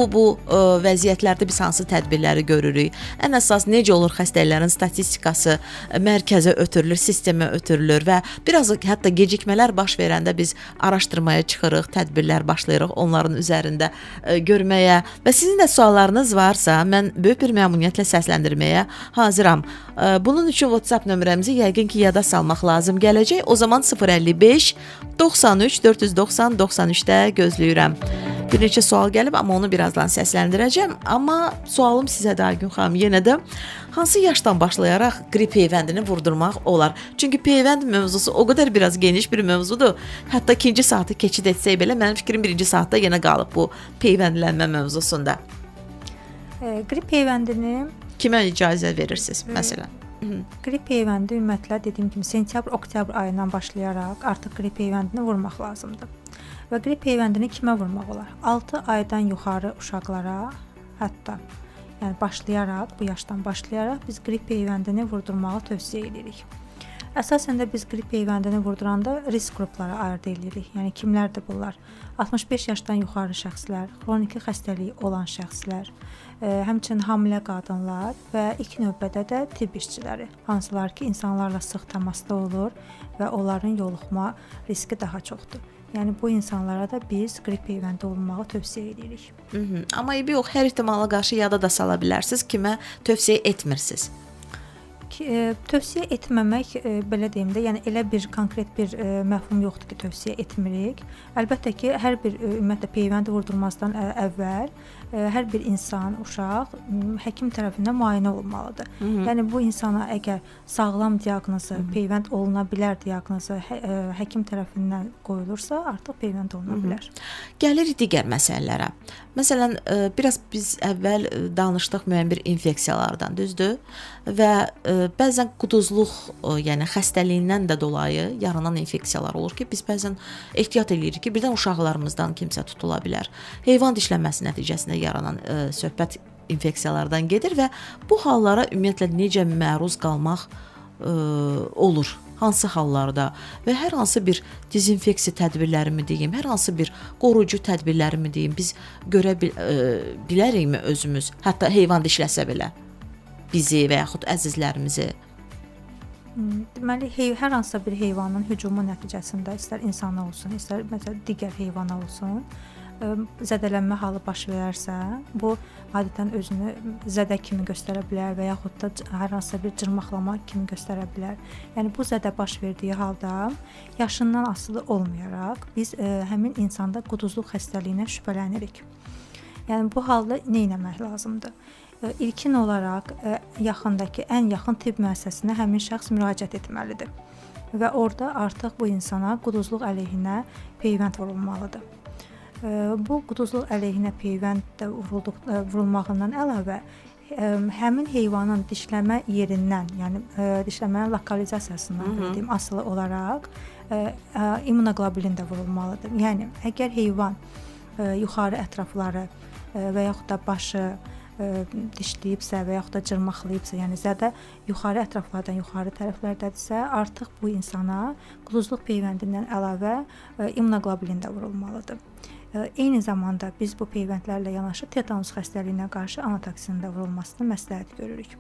vəziyyətlərdə biz hansı tədbirləri görürük. Ən əsas necə olur xəstəliklərin statistikası mərkəzə ötürülür, sistemə ötürülür və biraz hətta gecikmələr baş verəndə biz araşdırmaya çıxırıq, tədbirlər başlayırıq onların üzərində görməyə və sizin də suallarınız varsa, mən böyük bir məmnuniyyətlə səsləndirməyə hazıram. Bunun üçün WhatsApp nömrəmizi yəqin ki, yada salmaq lazım gələcək. O zaman 055 93 490 93-də gözləyirəm. Bir neçə sual gəlib, amma onu birazdan səsləndirəcəm. Amma sualım sizə də Aygün xanım yenə də hansı yaşdan başlayaraq qrip peyvəndini vurdurmaq olar? Çünki peyvənd mövzusu o qədər biraz geniş bir mövzudur. Hətta ikinci saatı keçid etsək belə mənim fikrim birinci saatda yenə qalıb bu peyvəndlənmə mövzusunda. Qrip peyvəndini kimə icazə verirsiniz məsələn? Qrip peyvəndi ümumiyyətlə dediyim kimi sentyabr-oktyabr ayından başlayaraq artıq qrip peyvəndini vurmaq lazımdır. Və qrip peyvəndini kimə vurmaq olar? 6 aydan yuxarı uşaqlara, hətta yəni başlayaraq, bu yaşdan başlayaraq biz qrip peyvəndini vurdurmağı tövsiyə edirik. Əsasən də biz qrip peyvəndini vurduranda risk qruplara ayırd edirik. Yəni kimlərdir bunlar? 65 yaşdan yuxarı şəxslər, xroniki xəstəliyi olan şəxslər, həmçinin hamilə qadınlar və ilk növbədə də tibb işçiləri, hansılar ki, insanlarla sıx təmasda olur və onların yoluxma riski daha çoxdur. Yəni bu insanlara da biz qrip peyvəndi olunmağı tövsiyə edirik. Amma eybi yox, hər ehtimala qarşı yada da sala bilərsiniz, kimə tövsiyə etmirsiniz? Tövsiyə etməmək, belə deyim də, yəni elə bir konkret bir məfhum yoxdur ki, tövsiyə etmirik. Əlbəttə ki, hər bir ümumiyyətlə peyvəndi vurdurmazdan əvvəl hər bir insan, uşaq həkim tərəfindən müayinə olunmalıdır. Yəni bu insana əgər sağlam diaqnozu, peyvənd oluna bilər diaqnozu həkim tərəfindən qoyulursa, artıq peyvənd oluna bilər. Gəlirik digər məsələlərə. Məsələn, biraz biz əvvəl danışdıq müəyyən bir infeksiyalardan, düzdür? Və bəzən quduzluq, yəni xəstəliyindən də dolayı yaranan infeksiyalar olur ki, biz bəzən ehtiyat eləyirik ki, birdən uşaqlarımızdan kimsə tutula bilər. Heyvan dişləməsi nəticəsində yaranan söhbət infeksiyalardan gedir və bu hallara ümumiyyətlə necə məruz qalmaq olur? Hansı hallarda və hər hansı bir dezinfeksiya tədbirlərimi deyim, hər hansı bir qoruyucu tədbirlərimi deyim, biz görə bilərikmi özümüz, hətta heyvan dişləsə belə bizi və yaxud əzizlərimizi? Deməli, hər hansısa bir heyvanın hücumu nəticəsində istər insana olsun, istər məsələn digər heyvana olsun, zədələnmə halı baş verərsə, bu adətən özünü zədə kimi göstərə bilər və yaxud da hər hansısa bir cırmaqlama kimi göstərə bilər. Yəni bu zədə baş verdiyi halda yaşından asılı olmayaraq biz həmin insanda quduzluq xəstəliyinə şübhələnirik. Yəni bu halda nə etmək lazımdır? İlkin olaraq yaxındakı ən yaxın tibb müəssisəsinə həmin şəxs müraciət etməlidir. Və orada artıq bu insana quduzluq əleyhinə peyvənd vurulmalıdır. Bu quduzluq əleyhinə peyvənd də vurulmağından əlavə həmin heyvanın dişləmə yerindən, yəni dişləmənin lokalizasiyasından belə deyim, asılı olaraq immunoqlobulin də vurulmalıdır. Yəni əgər heyvan yuxarı ətrafları və yaxud da başı dişləyibsə və yaxud da cırmaqlayıbsa, yəni zədə yuxarı ətraflardan yuxarı tərəflərdədirsə, artıq bu insana quduzluq peyvəndindən əlavə immunoqlobulin də vurulmalıdır. Eyni zamanda biz bu peyvəndlərlə yanaşı tetanus xəstəliyinə qarşı anatoksinin də vurulmasını məsləhət görürük.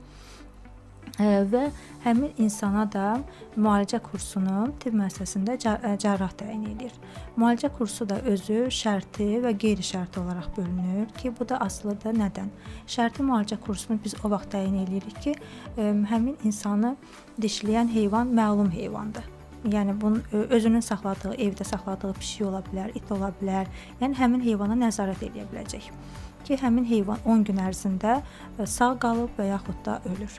Və həmin insana da müalicə kursunu tibb müəssisəsində cərrah təyin edir. Müalicə kursu da özü şərti və qeyri-şərti olaraq bölünür ki, bu da asılıdır nədən? Şərti müalicə kursunu biz o vaxt təyin edirik ki, həmin insanı dişləyən heyvan məlum heyvandır. Yəni bunun özünün saxladığı, evdə saxladığı pişik ola bilər, it ola bilər. Yəni həmin heyvana nəzarət eləyə biləcək ki, həmin heyvan 10 gün ərzində sağ qalıb və yaxud da ölür.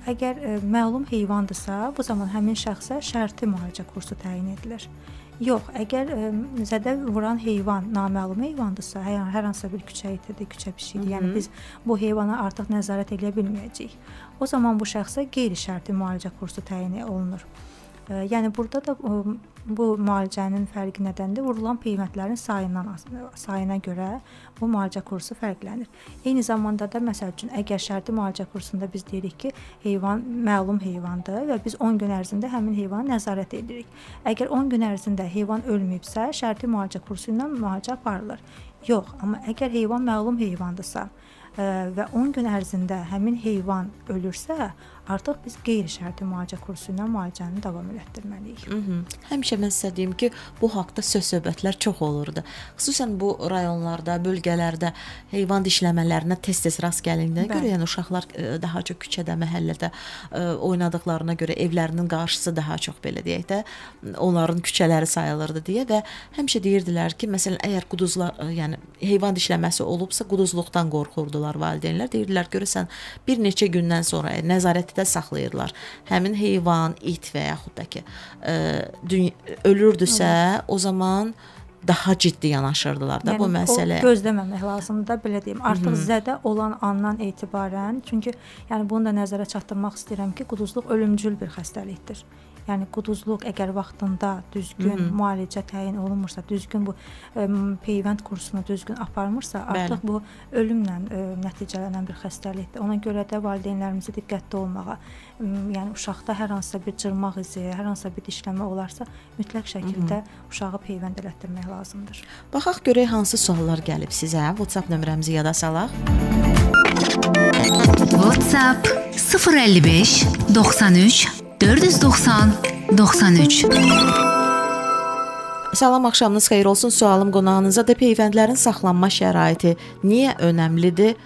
Əgər məlum heyvandırsa, bu zaman həmin şəxsə şərti müalicə kursu təyin edilir. Yox, əgər zədə vuran heyvan naməlum heyvandırsa, hər hansısa bir küçə itidir, küçə pişiyidir, yəni biz bu heyvana artıq nəzarət eləyə bilməyəcəyik. O zaman bu şəxsə qeyri-şərti müalicə kursu təyin olunur. Yəni burada da bu müalicənin fərqi nədəndir? Vurulan peyvəndlərin sayına görə bu müalicə kursu fərqlənir. Eyni zamanda da məsəl üçün əgər şərti müalicə kursunda biz deyirik ki, heyvan məlum heyvandır və biz 10 gün ərzində həmin heyvanı nəzarət edirik. Əgər 10 gün ərzində heyvan ölməyibsə, şərti müalicə kursu ilə müalicə aparılır. Yox, amma əgər heyvan məlum heyvandırsa və 10 gün ərzində həmin heyvan ölürsə, artıq biz qeyri-şərti müalicə kursu ilə müalicəni davam elətdirməliyik. Həmişə mən sizə deyim ki, bu haqda söz-söhbətlər çox olurdu. Xüsusən bu rayonlarda, bölgələrdə heyvan dişləmələrinə tez-tez rast gəlindiyinə görə, yəni uşaqlar daha çox küçədə, məhəllədə oynadıqlarına görə evlərinin qarşısı daha çox belə deyək də, onların küçələri sayılırdı deyə və həmişə deyirdilər ki, məsələn, əgər quduzlar, yəni heyvan dişləməsi olubsa, quduzluqdan qorxurdular valideynlər. Deyirdilər, görəsən bir neçə gündən sonra nəzarətdə saxlayırlar. Həmin heyvan, it və yaxud da ki, ölürdüsə, o zaman daha ciddi yanaşırdılar da yəni, bu məsələyə. Gözləməmək lazımdır da, belə deyim. Artıq zədə olan andan etibarən, çünki yəni bunu da nəzərə çatdırmaq istəyirəm ki, quduzluq ölümcül bir xəstəlikdir. Yəni quduzluq əgər vaxtında düzgün müalicə təyin olunmursa, düzgün bu peyvənd kursunu düzgün aparmırsa, artıq bu ölümlə nəticələnən bir xəstəlikdir. Ona görə də valideynlərimizi diqqətli olmağa, yəni uşaqda hər hansısa bir cırmaq izi, hər hansısa bir dişləmə olarsa, mütləq şəkildə uşağı peyvənd elətdirmək lazımdır. Baxaq görək hansı suallar gəlib sizə. WhatsApp nömrəmizi yada salaq. WhatsApp 055 93 490 93. Salam, axşamınız xeyir olsun. Sualım qonağınıza da peyvəndlərin saxlanma şəraiti niyə önəmlidir?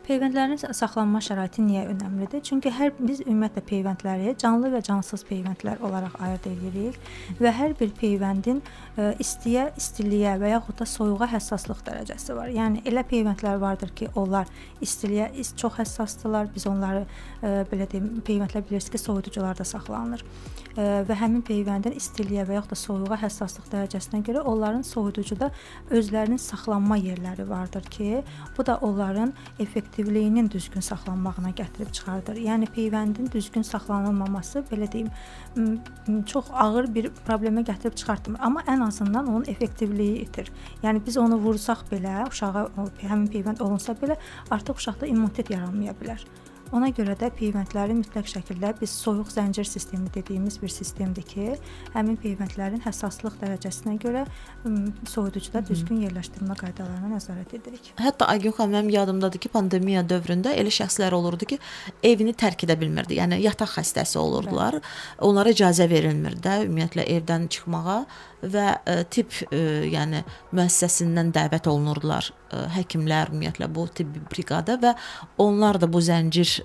Peyvəndlərin saxlanma şəraiti niyə önəmlidir? Çünki biz ümumiyyətlə peyvəndləri canlı və cansız peyvəndlər olaraq ayırd edirik və hər bir peyvəndin istiyə, istiliyə və yaxud da soyuğa həssaslıq dərəcəsi var. Yəni elə peyvəndlər vardır ki, onlar istiliyə çox həssasdırlar. Biz onları belə deyim, peyvəndlər bilirsiniz ki, soyuducularda saxlanılır. Və həmin peyvəndin istiliyə və yaxud da soyuğa həssaslıq dərəcəsinə görə onların soyuducuda özlərinin saxlanma yerləri vardır ki, bu da onların effektivliyinin düzgün saxlanmağına gətirib çıxardır. Yəni peyvəndin düzgün saxlanılmaması, belə deyim, çox ağır bir problemə gətirib çıxartmır, amma ən azından onun effektivliyi itir. Yəni biz onu vursaq belə, uşağa həmin peyvənd olunsa belə, artıq uşaqda immunitet yaranmaya bilər. Ona görə də peyvəndləri mütləq şəkildə biz soyuq zəncir sistemi dediyimiz bir sistemdir ki, həmin peyvəndlərin həssaslıq dərəcəsinə görə soyuducuda düzgün yerləşdirmə qaydalarına nəzarət edirik. Hətta Aygün xanım, mənim yadımdadır ki, pandemiya dövründə elə şəxslər olurdu ki, evini tərk edə bilmirdi. Yəni yataq xəstəsi olurdular. Bəli. Onlara icazə verilmirdi də ümumiyyətlə evdən çıxmağa və tibb yəni müəssisəsindən dəvət olunurdular həkimlər, ümumiyyətlə bu tibbi briqada və onlar da bu zəncir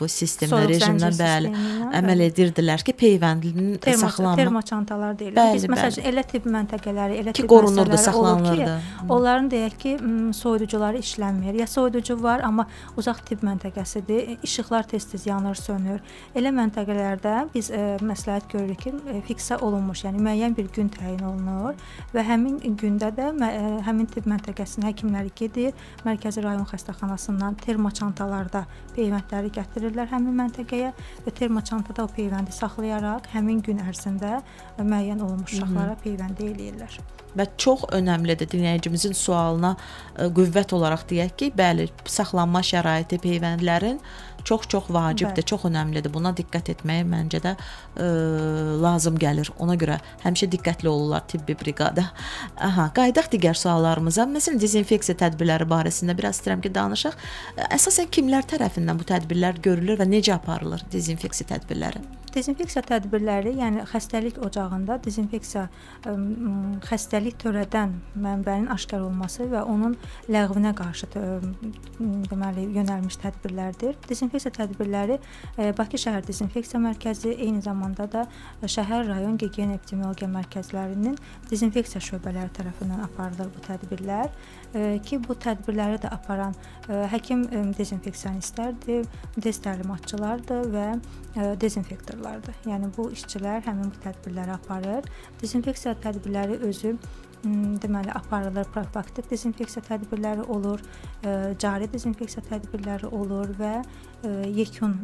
bu sistemlə, rejimlə, bəli, əməl edirdilər ki, peyvəndlinin saxlanma termoçantalar deyirlər. Biz məsəl üçün elə tibb məntəqələri, elə tibb qorunurdu, saxlanılırdı. Ki, onların deyək ki, soyuducuları işlənmir. Ya soyuducu var, amma uzaq tibb məntəqəsidir. İşıqlar tez-tez yanır, sönür. Elə məntəqələrdə biz məsləhət görürük ki, fiksə olunmuş, yəni müəyyən bir gün təyin olunur və həmin gündə də həmin tibb məntəqəsinin həkimləri gedir, Mərkəzi rayon xəstəxanasından termoçantalarda peyvəndləri gətirirlər həmin məntəqəyə və termoçantada o peyvəndi saxlayaraq həmin gün ərzində müəyyən olunmuş uşaqlara peyvəndi eləyirlər. Və çox önəmlidir dinləyicimizin sualına qüvvət olaraq deyək ki, bəli, saxlanma şəraiti peyvəndlərin çox-çox vacibdir, bəli, çox önəmlidir. Buna diqqət etməyə məncə də lazım gəlir. Ona görə həmişə diqqətli olurlar tibbi briqada. Aha, qayıdaq digər suallarımıza. Məsələn, dezinfeksiya tədbirləri barəsində biraz istəyirəm ki, danışaq. Əsasən kimlər tərəfindən bu tədbirlər görülür və necə aparılır dezinfeksiya tədbirləri? Dezinfeksiya tədbirləri, yəni xəstəlik ocağında dezinfeksiya xəstəlik törədən mənbənin aşkar olması və onun ləğvinə qarşı deməli yönəlmiş tədbirlərdir. Dezinfeksiya tədbirləri Bakı şəhər dezinfeksiya mərkəzi, eyni zamanda da şəhər, rayon gigiyena epidemiologiya mərkəzlərinin dezinfeksiya şöbələri tərəfindən aparılır bu tədbirlər. Ki bu tədbirləri də aparan həkim dezinfeksionistlərdir, dez təlimatçılardır və dezinfektorlardır. Yəni bu işçilər həmin bu tədbirləri aparır. Dezinfeksiya tədbirləri özü deməli aparılır, profilaktik dezinfeksiya tədbirləri olur, cari dezinfeksiya tədbirləri olur və yekun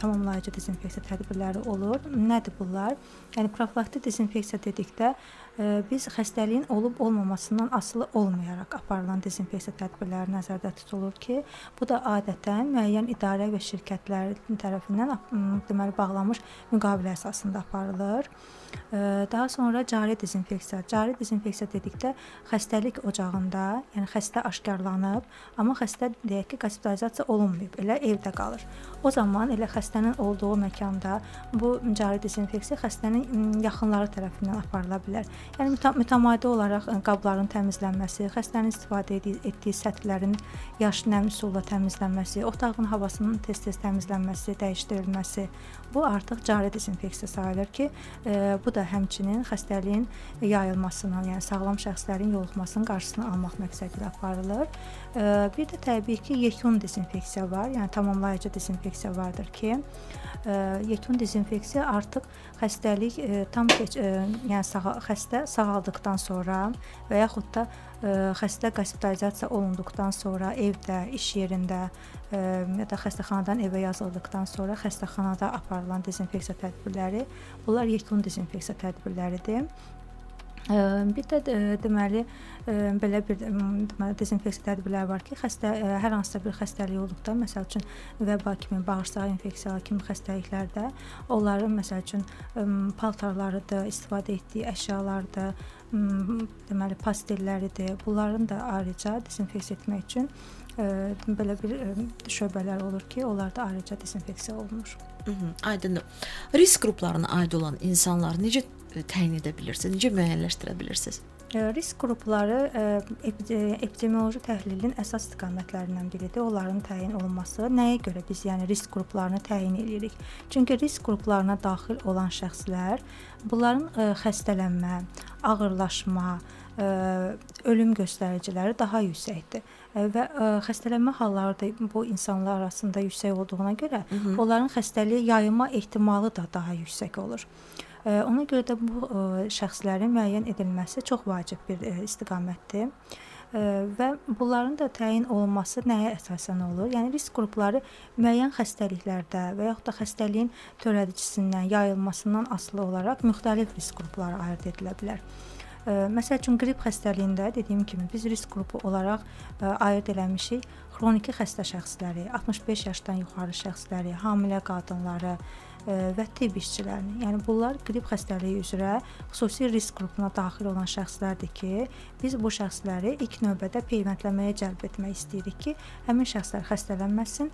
tamamlayıcı dezinfeksiya tədbirləri olur. Nədir bunlar? Yəni profilaktik dezinfeksiya dedikdə biz xəstəliyin olub olmamasından asılı olmayaraq aparılan dezinfeksiya tədbirləri nəzərdə tutulur ki, bu da adətən müəyyən idarə və şirkətlər tərəfindən deməli bağlanmış müqavilə əsasında aparılır. Daha sonra cari dezinfeksiya. Cari dezinfeksiya dedikdə xəstəlik ocağında, yəni xəstə aşkarlanıb, amma xəstə deyək ki, hospitalizasiya olunmayıb, elə evdə qalır. O zaman elə xəstənin olduğu məkanda bu cari dezinfeksiya xəstənin yaxınları tərəfindən aparıla bilər. Yəni mütəmadi olaraq qabların təmizlənməsi, xəstənin istifadə etdiyi səthlərin yaş nəmli sulla təmizlənməsi, otağın havasının tez-tez təmizlənməsi, dəyişdirilməsi, bu artıq cari dezinfeksiya sayılır ki, bu da həmçinin xəstəliyin yayılmasının, yəni sağlam şəxslərin yoluxmasının qarşısını almaq məqsədi ilə aparılır. Bir də təbii ki, yekun dezinfeksiya var, yəni tamamlayıcı dezinfeksiya vardır ki, yekun dezinfeksiya artıq xəstəlik tam yəni xəstə sağaldıqdan sonra və yaxud da xəstə hospitalizasiya olunduqdan sonra evdə, iş yerində ya da xəstəxanadan evə yazıldıqdan sonra xəstəxanada aparılan dezinfeksiya tədbirləri, bunlar yekun dezinfeksiya tədbirləridir. Bir də deməli belə bir deməli dezinfeksiya tədbirləri var ki, xəstə hər hansısa bir xəstəlik olduqda, məsəl üçün vəba kimi, bağırsaq infeksiyaları kimi xəstəliklərdə onların məsəl üçün paltarlarıdır, istifadə etdiyi əşyalardır, deməli pastelləridir. Bunların da ayrıca dezinfeksiya etmək üçün belə bir şöbələr olur ki, onlar da ayrıca dezinfeksiya olunur. Aydındır. Risk qruplarına aid olan insanları necə təyin edə bilirsiniz, necə müəyyənləşdirə bilirsiniz? Risk qrupları epidemioloji təhlilin əsas istiqamətlərindən biridir. Onların təyin olunması. Nəyə görə biz yəni risk qruplarını təyin edirik? Çünki risk qruplarına daxil olan şəxslər, bunların xəstələnmə, ağırlaşma, ölüm göstəriciləri daha yüksəkdir və xəstələnmə halları da bu insanlar arasında yüksək olduğuna görə onların xəstəliyi yayılma ehtimalı da daha yüksək olur. Ona görə də bu şəxslərin müəyyən edilməsi çox vacib bir istiqamətdir. Və bunların da təyin olunması nəyə əsasən olur? Yəni risk qrupları müəyyən xəstəliklərdə və yaxud da xəstəliyin törədicisndən, yayılmasından asılı olaraq müxtəlif risk qrupları ayırd edilə bilər. Məsəl üçün qrip xəstəliyində dediyim kimi biz risk qrupu olaraq ayırd eləmişik xroniki xəstə şəxsləri, 65 yaşdan yuxarı şəxsləri, hamilə qadınları, və tibb işçilərinin. Yəni bunlar qrip xəstəliyi üzrə xüsusi risk qrupuna daxil olan şəxslərdir ki, biz bu şəxsləri ilk növbədə peyvəndləməyə cəlb etmək istəyirik ki, həmin şəxslər xəstələnməsin.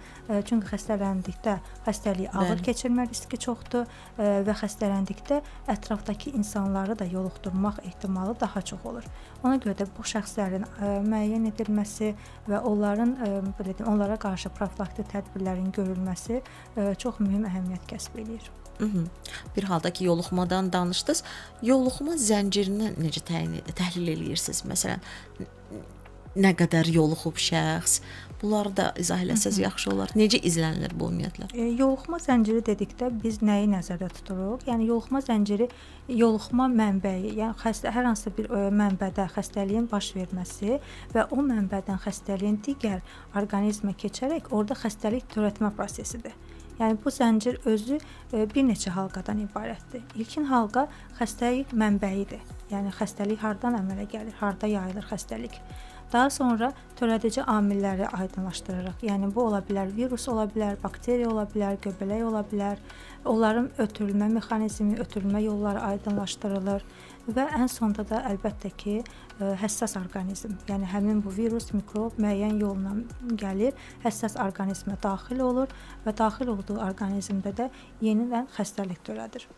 Çünki xəstələndikdə xəstəliyi ağır keçirmə riski çoxdur və xəstələndikdə ətrafdakı insanları da yoluxdurmaq ehtimalı daha çox olur. Ona görə də bu şəxslərin müəyyən edilməsi və onların belə deyim, onlara qarşı profilaktik tədbirlərin görülməsi çox mühüm əhəmiyyət kəsb eləyir. Bir halda ki, yoluxmadan danışdınız, yoluxma zəncirini necə təhlil eləyirsiniz? Məsələn, nə qədər yoluxub şəxs? Bunları da izah eləsəz yaxşı olar. Necə izlənilir bu ümumiyyətlə? Yoluxma zənciri dedikdə biz nəyi nəzərdə tuturuq? Yəni yoluxma zənciri yoluxma mənbəyi, yəni xəstə hər hansısa bir mənbədə xəstəliyin baş verməsi və o mənbədən xəstəliyin digər orqanizmə keçərək orada xəstəlik törətmə prosesidir. Yəni bu zəncir özü bir neçə halqadan ibarətdir. İlkin halqa xəstəlik mənbəyidir. Yəni xəstəlik hardan əmələ gəlir, harda yayılır xəstəlik. Daha sonra törədici amilləri aydınlaşdırırıq. Yəni bu ola bilər virus ola bilər, bakteriya ola bilər, göbələk ola bilər. Onların ötürülmə mexanizmi, ötürülmə yolları aydınlaşdırılır və ən sonda da əlbəttə ki, həssas orqanizm, yəni həmin bu virus, mikrob müəyyən yolla gəlir, həssas orqanizmə daxil olur və daxil olduğu orqanizmdə də yenidən xəstəlik törədir.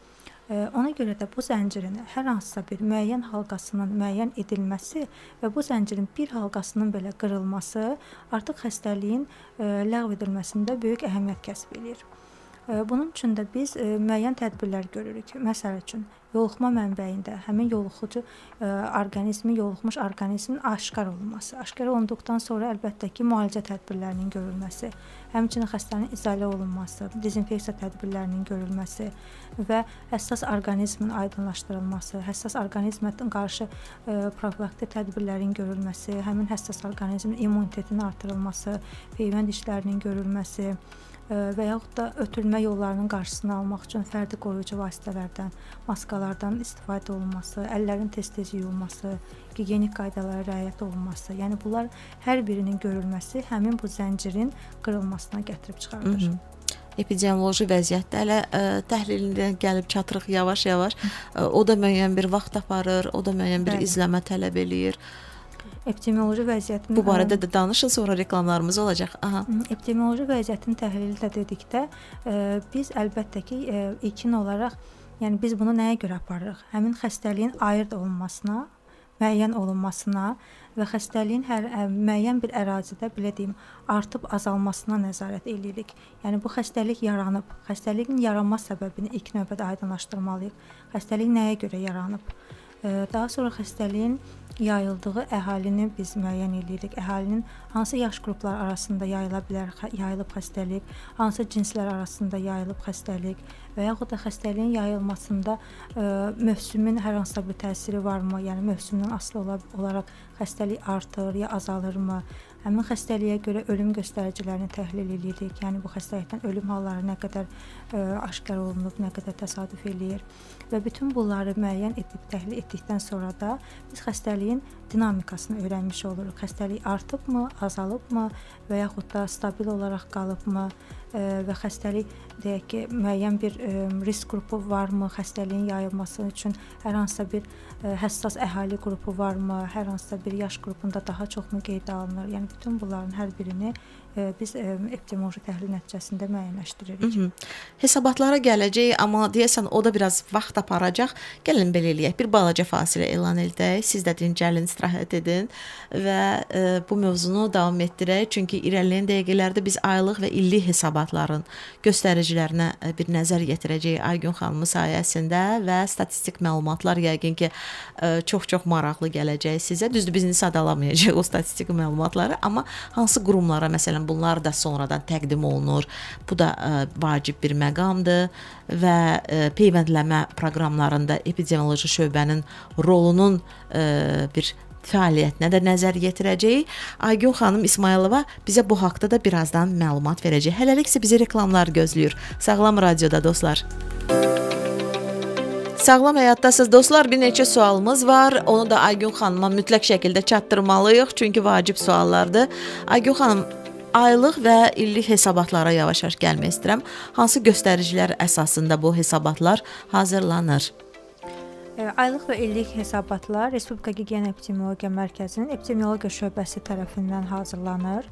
Ona görə də bu zəncirin hər hansısa bir müəyyən halqasının müəyyən edilməsi və bu zəncirin bir halqasının belə qırılması artıq xəstəliyin ləğv edilməsində böyük əhəmiyyət kəsb eləyir. Bunun üçün də biz müəyyən tədbirlər görürük. Məsəl üçün, yoluxma mənbəyində həmin yoluxucu orqanizmi, yoluxmuş orqanizmin aşkar olunması. Aşkar olunduqdan sonra əlbəttə ki, müalicə tədbirlərinin görülməsi, həmçinin xəstənin izolə olunması, dezinfeksiya tədbirlərinin görülməsi və həssas orqanizmin aydınlaşdırılması, həssas orqanizmə qarşı profilaktik tədbirlərin görülməsi, həmin həssas orqanizmin immunitetinin artırılması, peyvənd işlərinin görülməsi və yaxud da ötürülmə yollarının qarşısını almaq üçün fərdi qoruyucu vasitələrdən, maskalardan istifadə olunması, əllərin tez-tez yuyulması, gigiyenik qaydalara riayət olunması. Yəni bunlar hər birinin görülməsi həmin bu zəncirin qırılmasına gətirib çıxardır. Epidemioloji vəziyyətdə hələ təhlilinə gəlib çatırıq yavaş-yavaş. O da müəyyən bir vaxt aparır, o da müəyyən bir izləmə tələb eləyir. Epidemioloji vəziyyətin bu barədə də danışın, sonra reklamlarımız olacaq. Aha. Epidemioloji vəziyyətin təhlili də dedikdə biz əlbəttə ki, ilkin olaraq, yəni biz bunu nəyə görə aparırıq? Həmin xəstəliyin ayırd olunmasına, müəyyən olunmasına və xəstəliyin hər müəyyən bir ərazidə, belə deyim, artıb azalmasına nəzarət eləyirik. Yəni bu xəstəlik yaranıb, xəstəliyin yaranma səbəbini ilk növbədə aydınlaşdırmalıyıq. Xəstəlik nəyə görə yaranıb? Daha sonra xəstəliyin yayıldığı əhalini biz müəyyən eləyirik. Əhalinin hansı yaş qrupları arasında yayıla bilər, yayılıb xəstəlik, hansı cinslər arasında yayılıb xəstəlik və yaxud da xəstəliyin yayılmasında mövsümün hər hansısa bir təsiri varmı? Yəni mövsümdən asılı olaraq xəstəlik artır ya azalırmı? Həmin xəstəliyə görə ölüm göstəricilərini təhlil eləyirik. Yəni bu xəstəlikdən ölüm halları nə qədər aşkar olunub, nə qədər təsadüf eləyir və bütün bunları müəyyən edib təhlil etdikdən sonra da biz xəstəliyin dinamikasını öyrənmiş oluruq. Xəstəlik artıbmı, azalıbmı və yaxud da stabil olaraq qalıbmı və xəstəlik deyək ki, müəyyən bir risk qrupu varmı, xəstəliyin yayılması üçün hər hansısa bir həssas əhali qrupu varmı, hər hansısa bir yaş qrupunda daha çoxmu qeydə alınır? Yəni bütün bunların hər birini biz epidemioloji təhlil nəticəsində müəyyənləşdiririk. Hesabatlara gələcək, amma deyəsən o da biraz vaxt aparacaq. Gəlin belə eləyək. Bir balaca fasilə elan edək. Siz də dincəlin, istirahət edin və bu mövzunu davam etdirək. Çünki irəliləyən dəqiqələrdə biz aylıq və illik hesabatların göstəricilərinə bir nəzər yetirəcəyik Aygün xanımın sayəsində və statistik məlumatlar yəqin ki, çox-çox maraqlı gələcək sizə. Düzdür, biz indi sadalamayacağıq o statistik məlumatları, amma hansı qurumlara məsələn bunlar da sonradan təqdim olunur. Bu da vacib bir məqamdır və peyvəndləmə proqramlarında epidemioloji şöbənin rolunun bir fəaliyyətinə də nəzər yetirəcəyik. Aygün xanım İsmayılova bizə bu haqda da birazdan məlumat verəcək. Hələlik isə bizi reklamlar gözləyir. Sağlam Radioda dostlar. Sağlam həyatdasınız dostlar. Bir neçə sualımız var. Onu da Aygün xanıma mütləq şəkildə çatdırmalıyıq, çünki vacib suallardır. Aygün xanım, Aylıq və illik hesabatlara yavaş-yavaş gəlmək istəyirəm. Hansı göstəricilər əsasında bu hesabatlar hazırlanır? Aylıq və illik hesabatlar Respublika Gigiyena Epidemiologiya Mərkəzinin Epidemiologiya şöbəsi tərəfindən hazırlanır.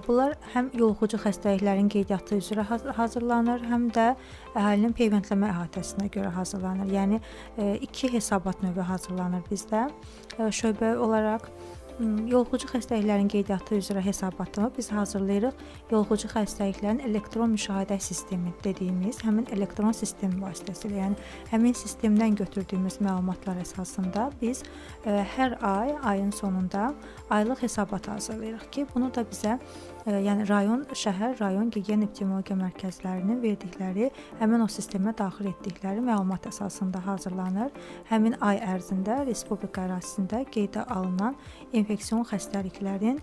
Bunlar həm yoluxucu xəstəliklərin qeydiyyatı üzrə hazırlanır, həm də əhalinin peyvəndləmə əhatəsinə görə hazırlanır. Yəni iki hesabat növü hazırlanır bizdə şöbə olaraq. Yoluxucu xəstəliklərin qeydiyyatı üzrə hesabatını biz hazırlayırıq. Yoluxucu xəstəliklərin elektron müşahidə sistemi dediyimiz həmin elektron sistem vasitəsilə, yəni həmin sistemdən götürdüyümüz məlumatlar əsasında biz hər ay, ayın sonunda aylıq hesabat hazırlayırıq ki, bunu da bizə yəni rayon, şəhər, rayon gigiyena epidemiologiya mərkəzlərinin verdikləri, həmin o sistemə daxil etdikləri məlumat əsasında hazırlanır. Həmin ay ərzində respublika ərazisində qeydə alınan infeksion xəstəliklərin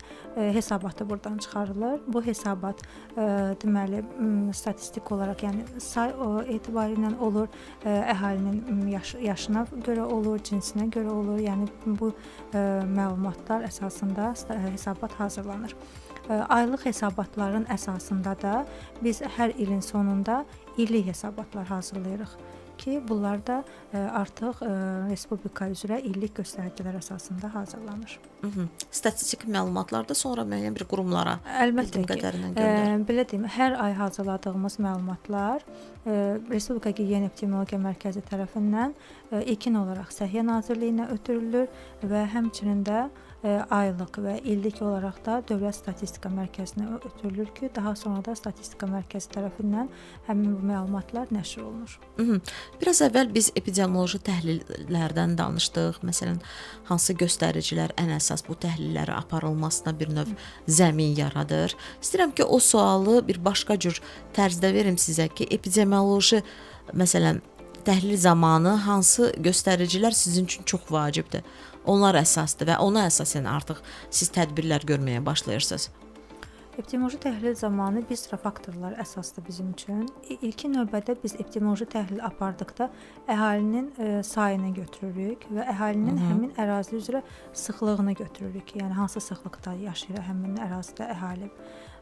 hesabatı buradan çıxarılır. Bu hesabat deməli statistik olaraq, yəni say etibarilə olur, əhalinin yaşına görə olur, cinsinə görə olur. Yəni bu məlumatlar əsasında hesabat hazırlanır. Aylıq hesabatların əsasında da biz hər ilin sonunda illik hesabatlar hazırlayırıq ki, bunlar da artıq respublika üzrə illik göstəricilər əsasında hazırlanır. Statistik məlumatlar da sonra müəyyən bir qurumlara əlbəttə ki, belə deyim, hər ay hazırladığımız məlumatlar Respublika Gigiyena Epidemiologiya Mərkəzi tərəfindən ilkin olaraq Səhiyyə Nazirliyinə ötürülür və həmçinin də aylıq və illik olaraq da Dövlət Statistika Mərkəzinə ötürülür ki, daha sonra da Statistika Mərkəzi tərəfindən həmin bu məlumatlar nəşr olunur. Biraz əvvəl biz epidemioloji təhlillərdən danışdıq. Məsələn, hansı göstəricilər ən əsas bu təhlillərə aparılmasına bir növ zəmin yaradır. İstəyirəm ki, o sualı bir başqa cür tərzdə verim sizə ki, epidemioloji, məsələn, təhlil zamanı hansı göstəricilər sizin üçün çox vacibdir? Onlar əsasdır və ona əsasən artıq siz tədbirlər görməyə başlayırsınız. Epidemioloji təhlil zamanı bir sıra faktorlar əsasdır bizim üçün. İlkin növbədə biz epidemioloji təhlil apardıqda əhalinin sayını götürürük və əhalinin həmin ərazi üzrə sıxlığını götürürük. Yəni hansı sıxlıqda yaşayır həmin ərazidə əhali.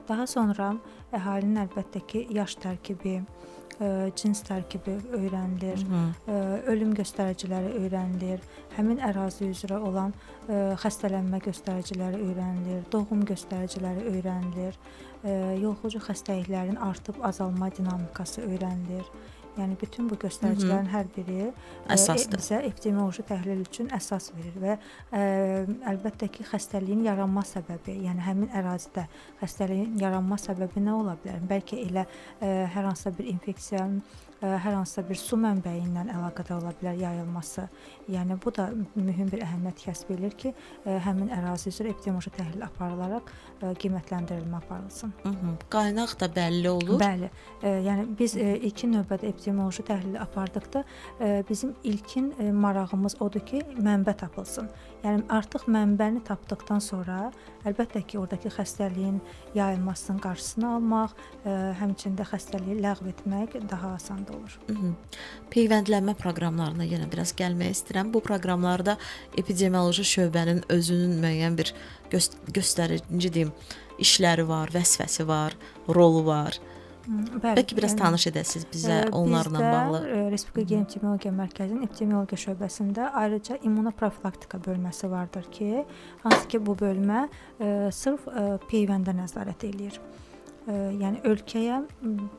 Daha sonra əhalinin əlbəttə ki, yaş tərkibi, cins tərkibi öyrənilir, ölüm göstəriciləri öyrənilir, həmin ərazi üzrə olan xəstələnmə göstəriciləri öyrənilir, doğum göstəriciləri öyrənilir, yoluxucu xəstəliklərin artıb azalma dinamikası öyrənilir. Yəni bütün bu göstəricilərin hər biri bizə epidemioloji təhlil üçün əsas verir və əlbəttə ki, xəstəliyin yaranma səbəbi, yəni həmin ərazidə xəstəliyin yaranma səbəbi nə ola bilər? Bəlkə elə hər hansısa bir infeksiya, hər hansısa bir su mənbəyi ilə əlaqədar ola bilər yayılması. Yəni bu da mühüm bir əhəmiyyət kəsb edir ki, həmin ərazi üzrə epidemioloji təhlil aparılaraq qiymətləndirilmə aparılsın. Qaynaq da bəlli olur. Bəli. Yəni biz ilkin növbədə epidemioloji təhlili apardıqda bizim ilkin marağımız odur ki, mənbə tapılsın. Yəni artıq mənbəni tapdıqdan sonra əlbəttə ki, oradakı xəstəliyin yayılmasının qarşısını almaq, həmçinin də xəstəliyi ləğv etmək daha asandır olur. Peyvəndlənmə proqramlarına yenə biraz gəlmək istəyirəm. Bu proqramlarda epidemioloji şöbənin özünün müəyyən bir göstərici deyim, işləri var, vəzifəsi var, rolu var. Bəli, Bəlkə biraz tanış edəsiniz bizə onlarla bağlı. Bizdə Respublika Gigiyena Epidemiologiya Mərkəzinin Epidemiologiya şöbəsində ayrıca immunoprofilaktika bölməsi vardır ki, hansı ki bu bölmə sırf peyvəndə nəzarət eləyir. Yəni ölkəyə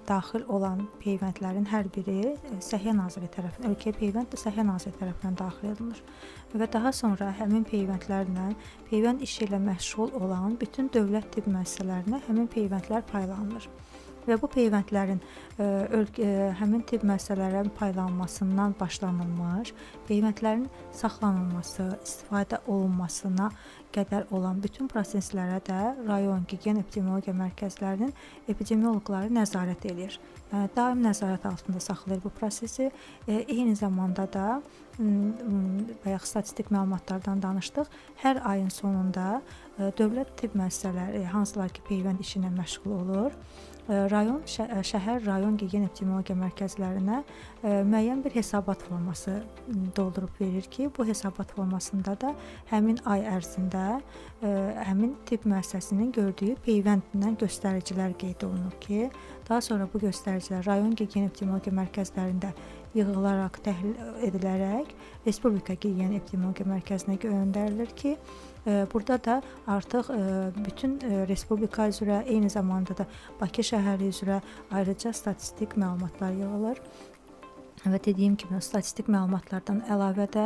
daxil olan peyvəndlərin hər biri Səhiyyə Nazirliyi tərəfindən, ölkəyə peyvənd də Səhiyyə Nazirliyi tərəfindən daxil edilir və daha sonra həmin peyvəndlərlə peyvənd işi ilə məşğul olan bütün dövlət tibb müəssisələrinə həmin peyvəndlər paylanılır. Və bu peyvəndlərin həmin tibb müəssisələrə paylanmasından başlanılmış, peyvəndlərin saxlanılması, istifadə olunmasına qədər olan bütün proseslərə də rayon gigiyena epidemiologiya mərkəzlərinin epidemioloqları nəzarət eləyir. Yəni daim nəzarət altında saxlayır bu prosesi. Eyni zamanda da bayaq statistik məlumatlardan danışdıq. Hər ayın sonunda dövlət tibb müəssisələri, hansılar ki peyvənd işi ilə məşğul olur, rayon, şəhər, rayon gigiyena epidemiologiya mərkəzlərinə müəyyən bir hesabat forması doldurub verir ki, bu hesabat formasında da həmin ay ərzində də həmin tibb müəssisəsinin gördüyü peyvəndlə göstəricilər qeyd olunur ki, daha sonra bu göstəricilər rayon gigiyena epidemiologiya mərkəzlərində yığılaraq, təhlil edilərək Respublika Gigiyena Epidemiologiya Mərkəzinə göndərilir ki, burada da artıq bütün respublika üzrə, eyni zamanda da Bakı şəhəri üzrə ayrıca statistik məlumatlar yığılır. Və dediyim kimi statistik məlumatlardan əlavə də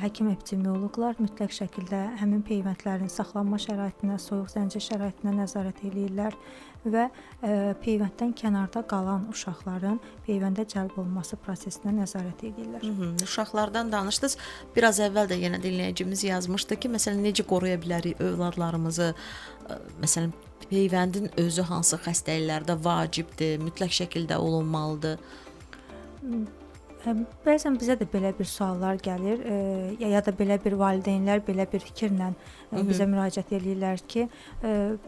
həkim epidemioloqlar mütləq şəkildə həmin peyvəndlərin saxlanma şəraitinə, soyuq zəncir şəraitinə nəzarət eləyirlər və peyvənddən kənarda qalan uşaqların peyvəndə cəlb olunması prosesinə nəzarət eləyirlər. Uşaqlardan danışdınız. Biraz əvvəl də yenə dinləyicimiz yazmışdı ki, məsələn necə qoruya bilərik övladlarımızı? Məsələn, peyvəndin özü hansı xəstəliklərdə vacibdir, mütləq şəkildə olunmalıdır? Bəzən bizə də belə bir suallar gəlir, ya da belə bir valideynlər belə bir fikirlə bizə müraciət eləyirlər ki,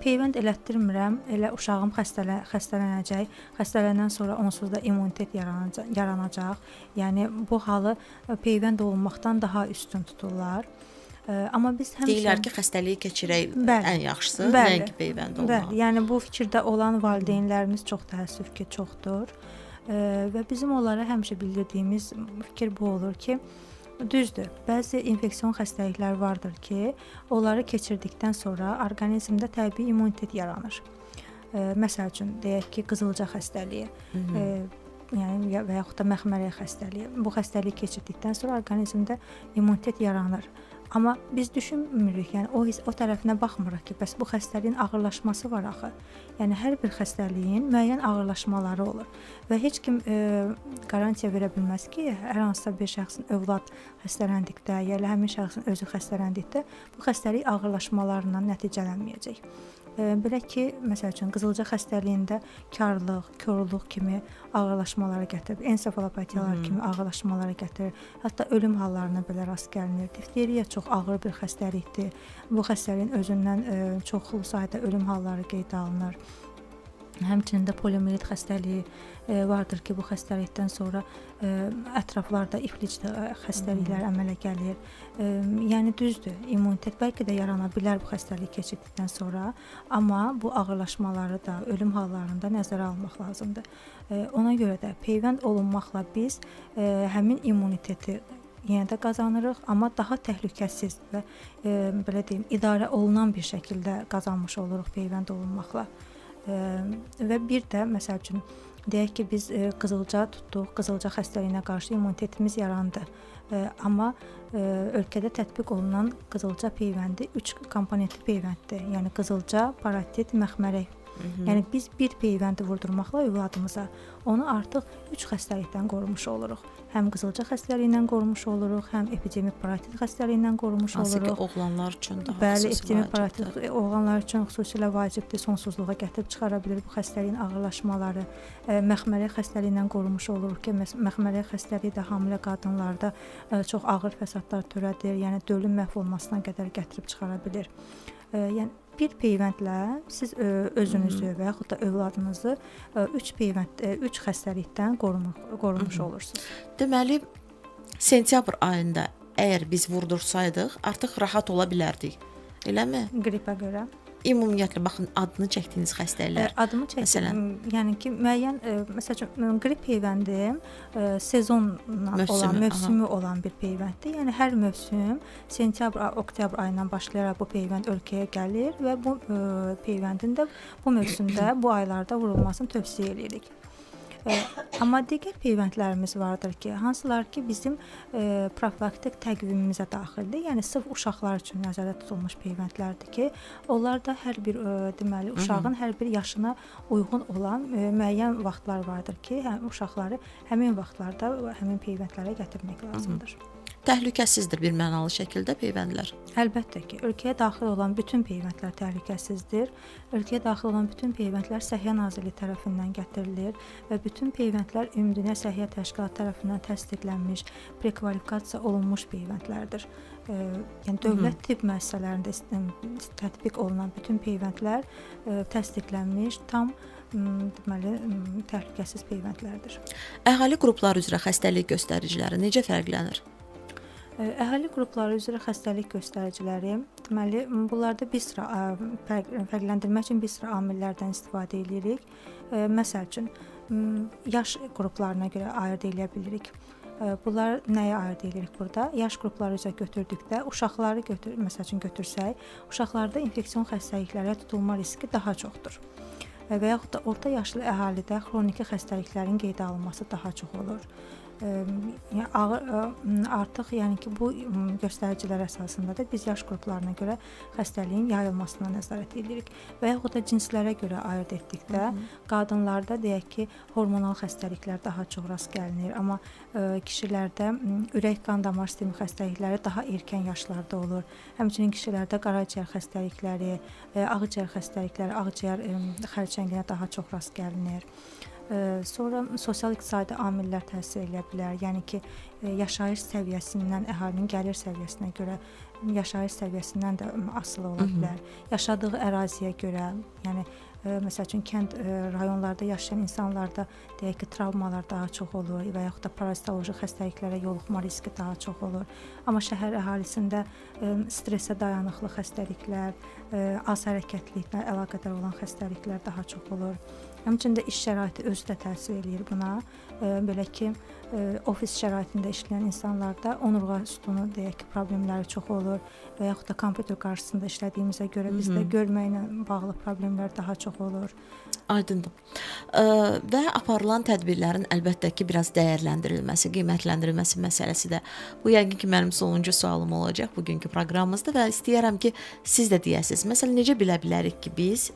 peyvənd elətdirmirəm, elə uşağım xəstələnəcək, xəstələndən sonra onsuz da immunitet yaranacaq. Yəni bu halı peyvənd olunmaqdan daha üstün tuturlar. Amma biz həmişə deyirlər ki, xəstəliyi keçirək bəli, ən yaxşısı, nəinki peyvənd olmaq. Bəli, yəni bu fikirdə olan valideynlərimiz çox təəssüf ki, çoxdur. Və bizim onlara həmişə bildirdiyimiz fikir bu olur ki, düzdür, bəzi infeksion xəstəliklər vardır ki, onları keçirdikdən sonra orqanizmdə təbii immunitet yaranır. Məsəl üçün, deyək ki, qızılca xəstəliyi, yəni və yaxud da məxmərək xəstəliyi. Bu xəstəliyi keçirdikdən sonra orqanizmdə immunitet yaranır. Amma biz düşünmürük, yəni o tərəfinə baxmırıq ki, bəs bu xəstəliyin ağırlaşması var axı. Yəni hər bir xəstəliyin müəyyən ağırlaşmaları olur və heç kim qarantiya verə bilməz ki, hər hansısa bir şəxsin övlad xəstələndikdə, ya elə həmin şəxsin özü xəstələndikdə bu xəstəlik ağırlaşmalarla nəticələnməyəcək. Belə ki, məsəl üçün, qızılca xəstəliyində karlıq, korluq kimi ağırlaşmalara gətirir, ensefalopatiyalar kimi ağırlaşmalara gətirir, hətta ölüm hallarına belə rast gəlinir. Difteriya çox ağır bir xəstəlikdir. Bu xəstəliyin özündən çoxlu sayda ölüm halları qeydə alınır. Həmçinin də poliomiyelit xəstəliyi vardır ki, bu xəstəlikdən sonra ətraflarda iflic xəstəliklər əmələ gəlir. Yəni düzdür, immunitet bəlkə də yarana bilər bu xəstəliyi keçirdikdən sonra, amma bu ağırlaşmaları da, ölüm hallarını da nəzərə almaq lazımdır. Ona görə də peyvənd olunmaqla biz həmin immuniteti yenə də qazanırıq, amma daha təhlükəsiz və belə deyim, idarə olunan bir şəkildə qazanmış oluruq peyvənd olunmaqla. Və bir də, məsəl üçün, deyək ki, biz qızılca tutduq, qızılca xəstəliyinə qarşı immunitetimiz yarandı. Amma ölkədə tətbiq olunan qızılca peyvəndi 3 komponentli peyvənddir. Yəni qızılca, paratit, məxmərək. Yəni biz bir peyvəndi vurdurmaqla övladımıza onu artıq 3 xəstəlikdən qorumuş oluruq. Həm qızılca xəstəliyindən qorumuş oluruq, həm epidemik paratit xəstəliyindən qorumuş hansı oluruq. Hansı ki, oğlanlar üçün daha bəli, xüsusi epidemik paratit oğlanlar üçün xüsusilə vacibdir, sonsuzluğa gətirib çıxara bilir bu xəstəliyin ağırlaşmaları. Məxmərək xəstəliyindən qorumuş oluruq ki, məxmərək xəstəliyi də hamilə qadınlarda çox ağır fəsadlar törədir, yəni dölün məhv olmasına qədər gətirib çıxara bilir. Yəni bir peyvəndlə siz özünüzü və yaxud da övladınızı 3 peyvənd, 3 xəstəlikdən qorumuş olursunuz. Deməli, sentyabr ayında əgər biz vurdursaydıq, artıq rahat ola bilərdik. Eləmi? Qripə görə. Ümumiyyətlə, baxın, adını çəkdiyiniz xəstəliklər. Adımı çəkdim. Yəni ki, müəyyən, məsəl üçün, qrip peyvəndi sezonla olan, mövsümü olan bir peyvənddir. Yəni, hər mövsüm sentyabr, oktyabr ayından başlayaraq bu peyvənd ölkəyə gəlir və bu peyvəndin də bu mövsümdə, bu aylarda vurulmasını tövsiyə edirik. Amma digər peyvəndlərimiz vardır ki, hansılar ki, bizim profilaktik təqvimimizə daxildir. Yəni sırf uşaqlar üçün nəzərdə tutulmuş peyvəndlərdir ki, onlar da hər bir deməli uşağın hər bir yaşına uyğun olan müəyyən vaxtlar vardır ki, uşaqları həmin vaxtlarda həmin peyvəndlərə gətirmək lazımdır. Təhlükəsizdir bir mənalı şəkildə peyvəndlər. Əlbəttə ki, ölkəyə daxil olan bütün peyvəndlər təhlükəsizdir. Ölkəyə daxil olan bütün peyvəndlər Səhiyyə Nazirliyi tərəfindən gətirilir və bütün peyvəndlər Ümumdünya Səhiyyə Təşkilatı tərəfindən təsdiqlənmiş, prekvalifikasiya olunmuş peyvəndlərdir. Yəni dövlət tibb müəssisələrində tətbiq olunan bütün peyvəndlər təsdiqlənmiş, tam deməli təhlükəsiz peyvəndlərdir. Əhali qrupları üzrə xəstəlik göstəriciləri necə fərqlənir? Əhali qrupları üzrə xəstəlik göstəriciləri, deməli, bunlarda bir sıra fərqləndirmək üçün bir sıra amillərdən istifadə edirik. Məsəl üçün, yaş qruplarına görə ayırd eləyə bilirik. Bunlar nəyə ayırd edirik burada? Yaş qrupları üzrə götürdükdə uşaqları məsəl üçün götürsək, uşaqlarda infeksion xəstəliklərə tutulma riski daha çoxdur. Və yaxud da orta yaşlı əhalidə xroniki xəstəliklərin qeydə alınması daha çox olur. Yəni ağır artıq, yəni ki, bu göstəricilər əsasında da biz yaş qruplarına görə xəstəliyin yayılmasına nəzarət edirik. Və yaxud da cinslərə görə ayırd etdikdə qadınlarda deyək ki, hormonal xəstəliklər daha çox rast gəlinir, amma kişilərdə ürək qan damar sistemi xəstəlikləri daha erkən yaşlarda olur. Həmçinin kişilərdə qaraciyər xəstəlikləri, ağciyər xəstəlikləri, ağciyər xərçənginə daha çox rast gəlinir. Sonra sosial-iqtisadi amillər təsir eləyə bilər. Yəni ki, yaşayış səviyyəsindən, əhalinin gəlir səviyyəsinə görə yaşayış səviyyəsindən də asılı ola bilər. Yaşadığı əraziyə görə, yəni məsəl üçün kənd rayonlarda yaşayan insanlarda deyək ki, travmalar daha çox olur və yaxud da parazitoloji xəstəliklərə yoluxma riski daha çox olur. Amma şəhər əhalisində stressə dayanıqlı xəstəliklər, az hərəkətliliklə əlaqədar olan xəstəliklər daha çox olur. Həmçinin də iş şəraiti özü də təsir eləyir buna. Belə ki, ofis şəraitində işləyən insanlarda onurğa sütunu deyək ki, problemləri çox olur və yaxud da kompüter qarşısında işlədiyimizə görə bizdə görməklə bağlı problemlər daha çox olur. Aydındır. Və aparılan tədbirlərin əlbəttə ki, biraz dəyərləndirilməsi, qiymətləndirilməsi məsələsi də bu yəqin ki, mənim sonuncu sualım olacaq bugünkü proqramımızda və istəyirəm ki, siz də deyəsiniz. Məsələn, necə bilə bilərik ki, biz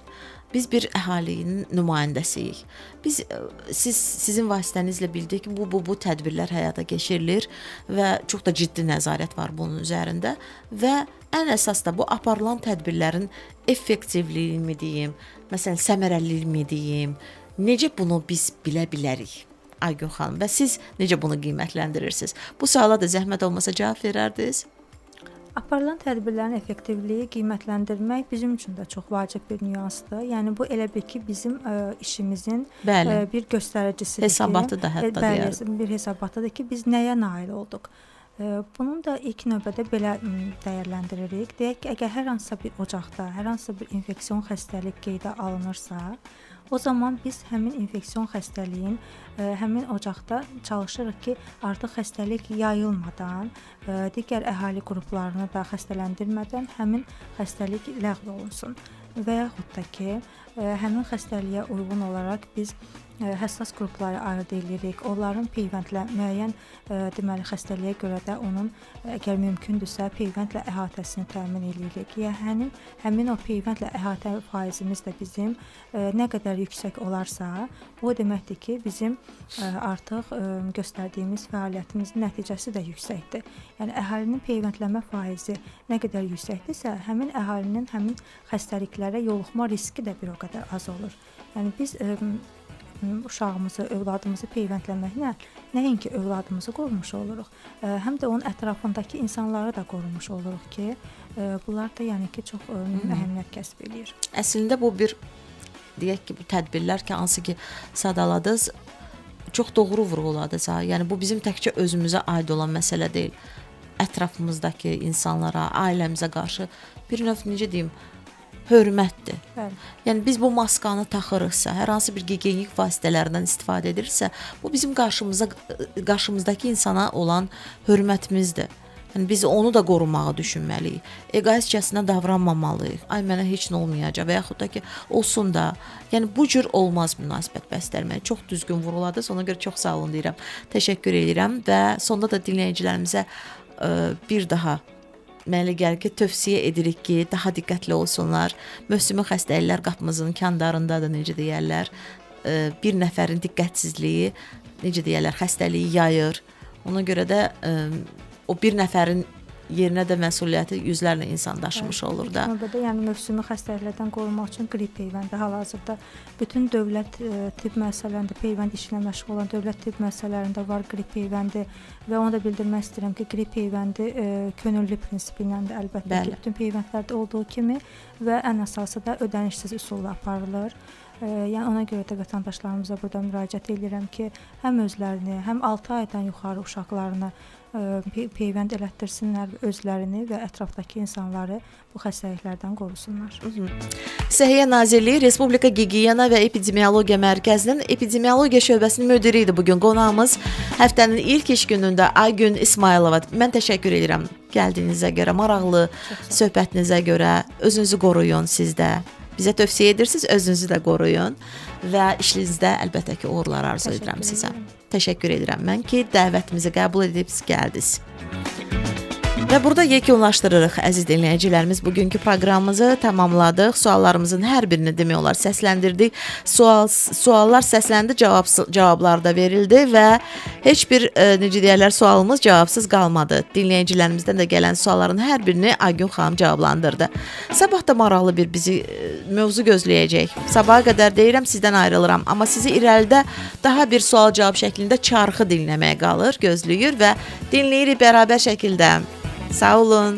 bir əhalinin nümayəndəsiyik. Biz sizin vasitənizlə bildik ki, bu tədbirlər həyata keçirilir və çox da ciddi nəzarət var bunun üzərində və ən əsas da bu aparılan tədbirlərin effektivliyini deyim, məsələn, səmərəliliyini deyim, necə bunu biz bilə bilərik? Aygün xanım, və siz necə bunu qiymətləndirirsiniz? Bu suala da zəhmət olmasa cavab verərdiniz. Aparılan tədbirlərin effektivliyi qiymətləndirmək bizim üçün də çox vacib bir nüansdır. Yəni bu elə bil ki, bizim işimizin bir göstəricisidir. Hesabatı da hətta deyərdim. Bir hesabatıdır ki, biz nəyə nail olduq. Bunun da ilk növbədə belə dəyərləndiririk. Deyək ki, əgər hər hansısa bir ocaqda, hər hansısa bir infeksion xəstəlik qeydə alınırsa, o zaman biz həmin infeksion xəstəliyin həmin ocaqda çalışırıq ki, artıq xəstəlik yayılmadan, digər əhali qruplarını da xəstələndirmədən həmin xəstəlik ləğv olunsun. Və yaxud da ki, həmin xəstəliyə uyğun olaraq biz həssas qrupları ayırd edirik. Onların peyvəndlə müəyyən deməli xəstəliyə görə də onun əgər mümkündürsə peyvəndlə əhatəsini təmin edirik. Yəni həmin o peyvəndlə əhatə faizimiz də bizim nə qədər yüksək olarsa, o deməkdir ki, bizim artıq göstərdiyimiz fəaliyyətimizin nəticəsi də yüksəkdir. Yəni əhalinin peyvəndlənmə faizi nə qədər yüksəkdirsə, həmin əhalinin həmin xəstəliklərə yoluxma riski də bir o qədər az olur. Yəni biz uşağımızı, övladımızı peyvəndləməklə nəinki övladımızı qorumuş oluruq, həm də onun ətrafındakı insanları da qorumuş oluruq ki, bunlar da yəni ki, çox mühüm əhəmiyyət kəsb eləyir. Əslində bu bir, deyək ki, bu tədbirlər ki, hansı ki sadaladınız, çox doğru vurğuladınız. Yəni bu bizim təkcə özümüzə aid olan məsələ deyil. Ətrafımızdakı insanlara, ailəmizə qarşı bir növ, necə deyim, hörmətdir. Bəli. Yəni biz bu maskanı taxırıqsa, hər hansı bir gigiyenik vasitələrdən istifadə ediriksə, bu bizim qarşımızdakı insana olan hörmətimizdir. Yəni biz onu da qorumağı düşünməliyik. Egoistcəsinə davranmamalıyıq. Ay mənə heç nə olmayacaq və yaxud da ki, olsun da. Yəni bu cür olmaz münasibət bəsləmək. Çox düzgün vurğuladınız. Ona görə çox sağ olun deyirəm. Təşəkkür edirəm və sonda da dinləyicilərimizə bir daha mənə gəlir ki, tövsiyə edirik ki, daha diqqətli olsunlar. Mövsümi xəstəliklər qapımızın kənarındadır, necə deyərlər. Bir nəfərin diqqətsizliyi, necə deyərlər, xəstəliyi yayır. Ona görə də o bir nəfərin yerinə də məsuliyyəti yüzlərlə insan daşımış olur da. Növbədə, yəni mövsümi xəstəliklərdən qorunmaq üçün qrip peyvəndi hal-hazırda bütün dövlət tibb müəssisələrində peyvənd işi ilə məşğul olan dövlət tibb müəssisələrində var qrip peyvəndi və onu da bildirmək istəyirəm ki, qrip peyvəndi könüllü prinsipi ilə də əlbəttə ki, bütün peyvəndlərdə olduğu kimi və ən əsası da ödənişsiz üsulla aparılır. Yəni ona görə də vətəndaşlarımıza burada müraciət edirəm ki, həm özlərini, həm 6 aydan yuxarı uşaqlarını peyvənd elətdirsinlər özlərini və ətrafdakı insanları bu xəstəliklərdən qorusunlar. Səhiyyə Nazirliyi Respublika Gigiyena və Epidemiologiya Mərkəzinin Epidemiologiya şöbəsinin müdiri idi bu gün qonağımız. Həftənin ilk iş günündə Aygün İsmayılova. Mən təşəkkür edirəm gəldiyinizə görə, maraqlı söhbətinizə görə. Özünüzü qoruyun siz də. Bizə tövsiyə edirsiniz, özünüzü də qoruyun və işinizdə əlbəttə ki, uğurlar arzu Təşəkkür edirəm sizə. edirəm. Təşəkkür edirəm mən ki, dəvətimizi qəbul edib gəldiniz. Və burada yekunlaşdırırıq əziz dinləyicilərimiz. Bugünkü proqramımızı tamamladıq. Suallarımızın hər birini demək olar səsləndirdik. Suallar səsləndi, cavablar da verildi və heç bir necə deyərlər, sualımız cavabsız qalmadı. Dinləyicilərimizdən də gələn sualların hər birini Aygün xanım cavablandırdı. Sabah da maraqlı bir bizi mövzu gözləyəcək. Sabaha qədər deyirəm, sizdən ayrılıram, amma sizi irəlidə daha bir sual-cavab şəklində çarxı dinləməyə qalır, gözləyir və dinləyirik bərabər şəkildə. Sağ olun.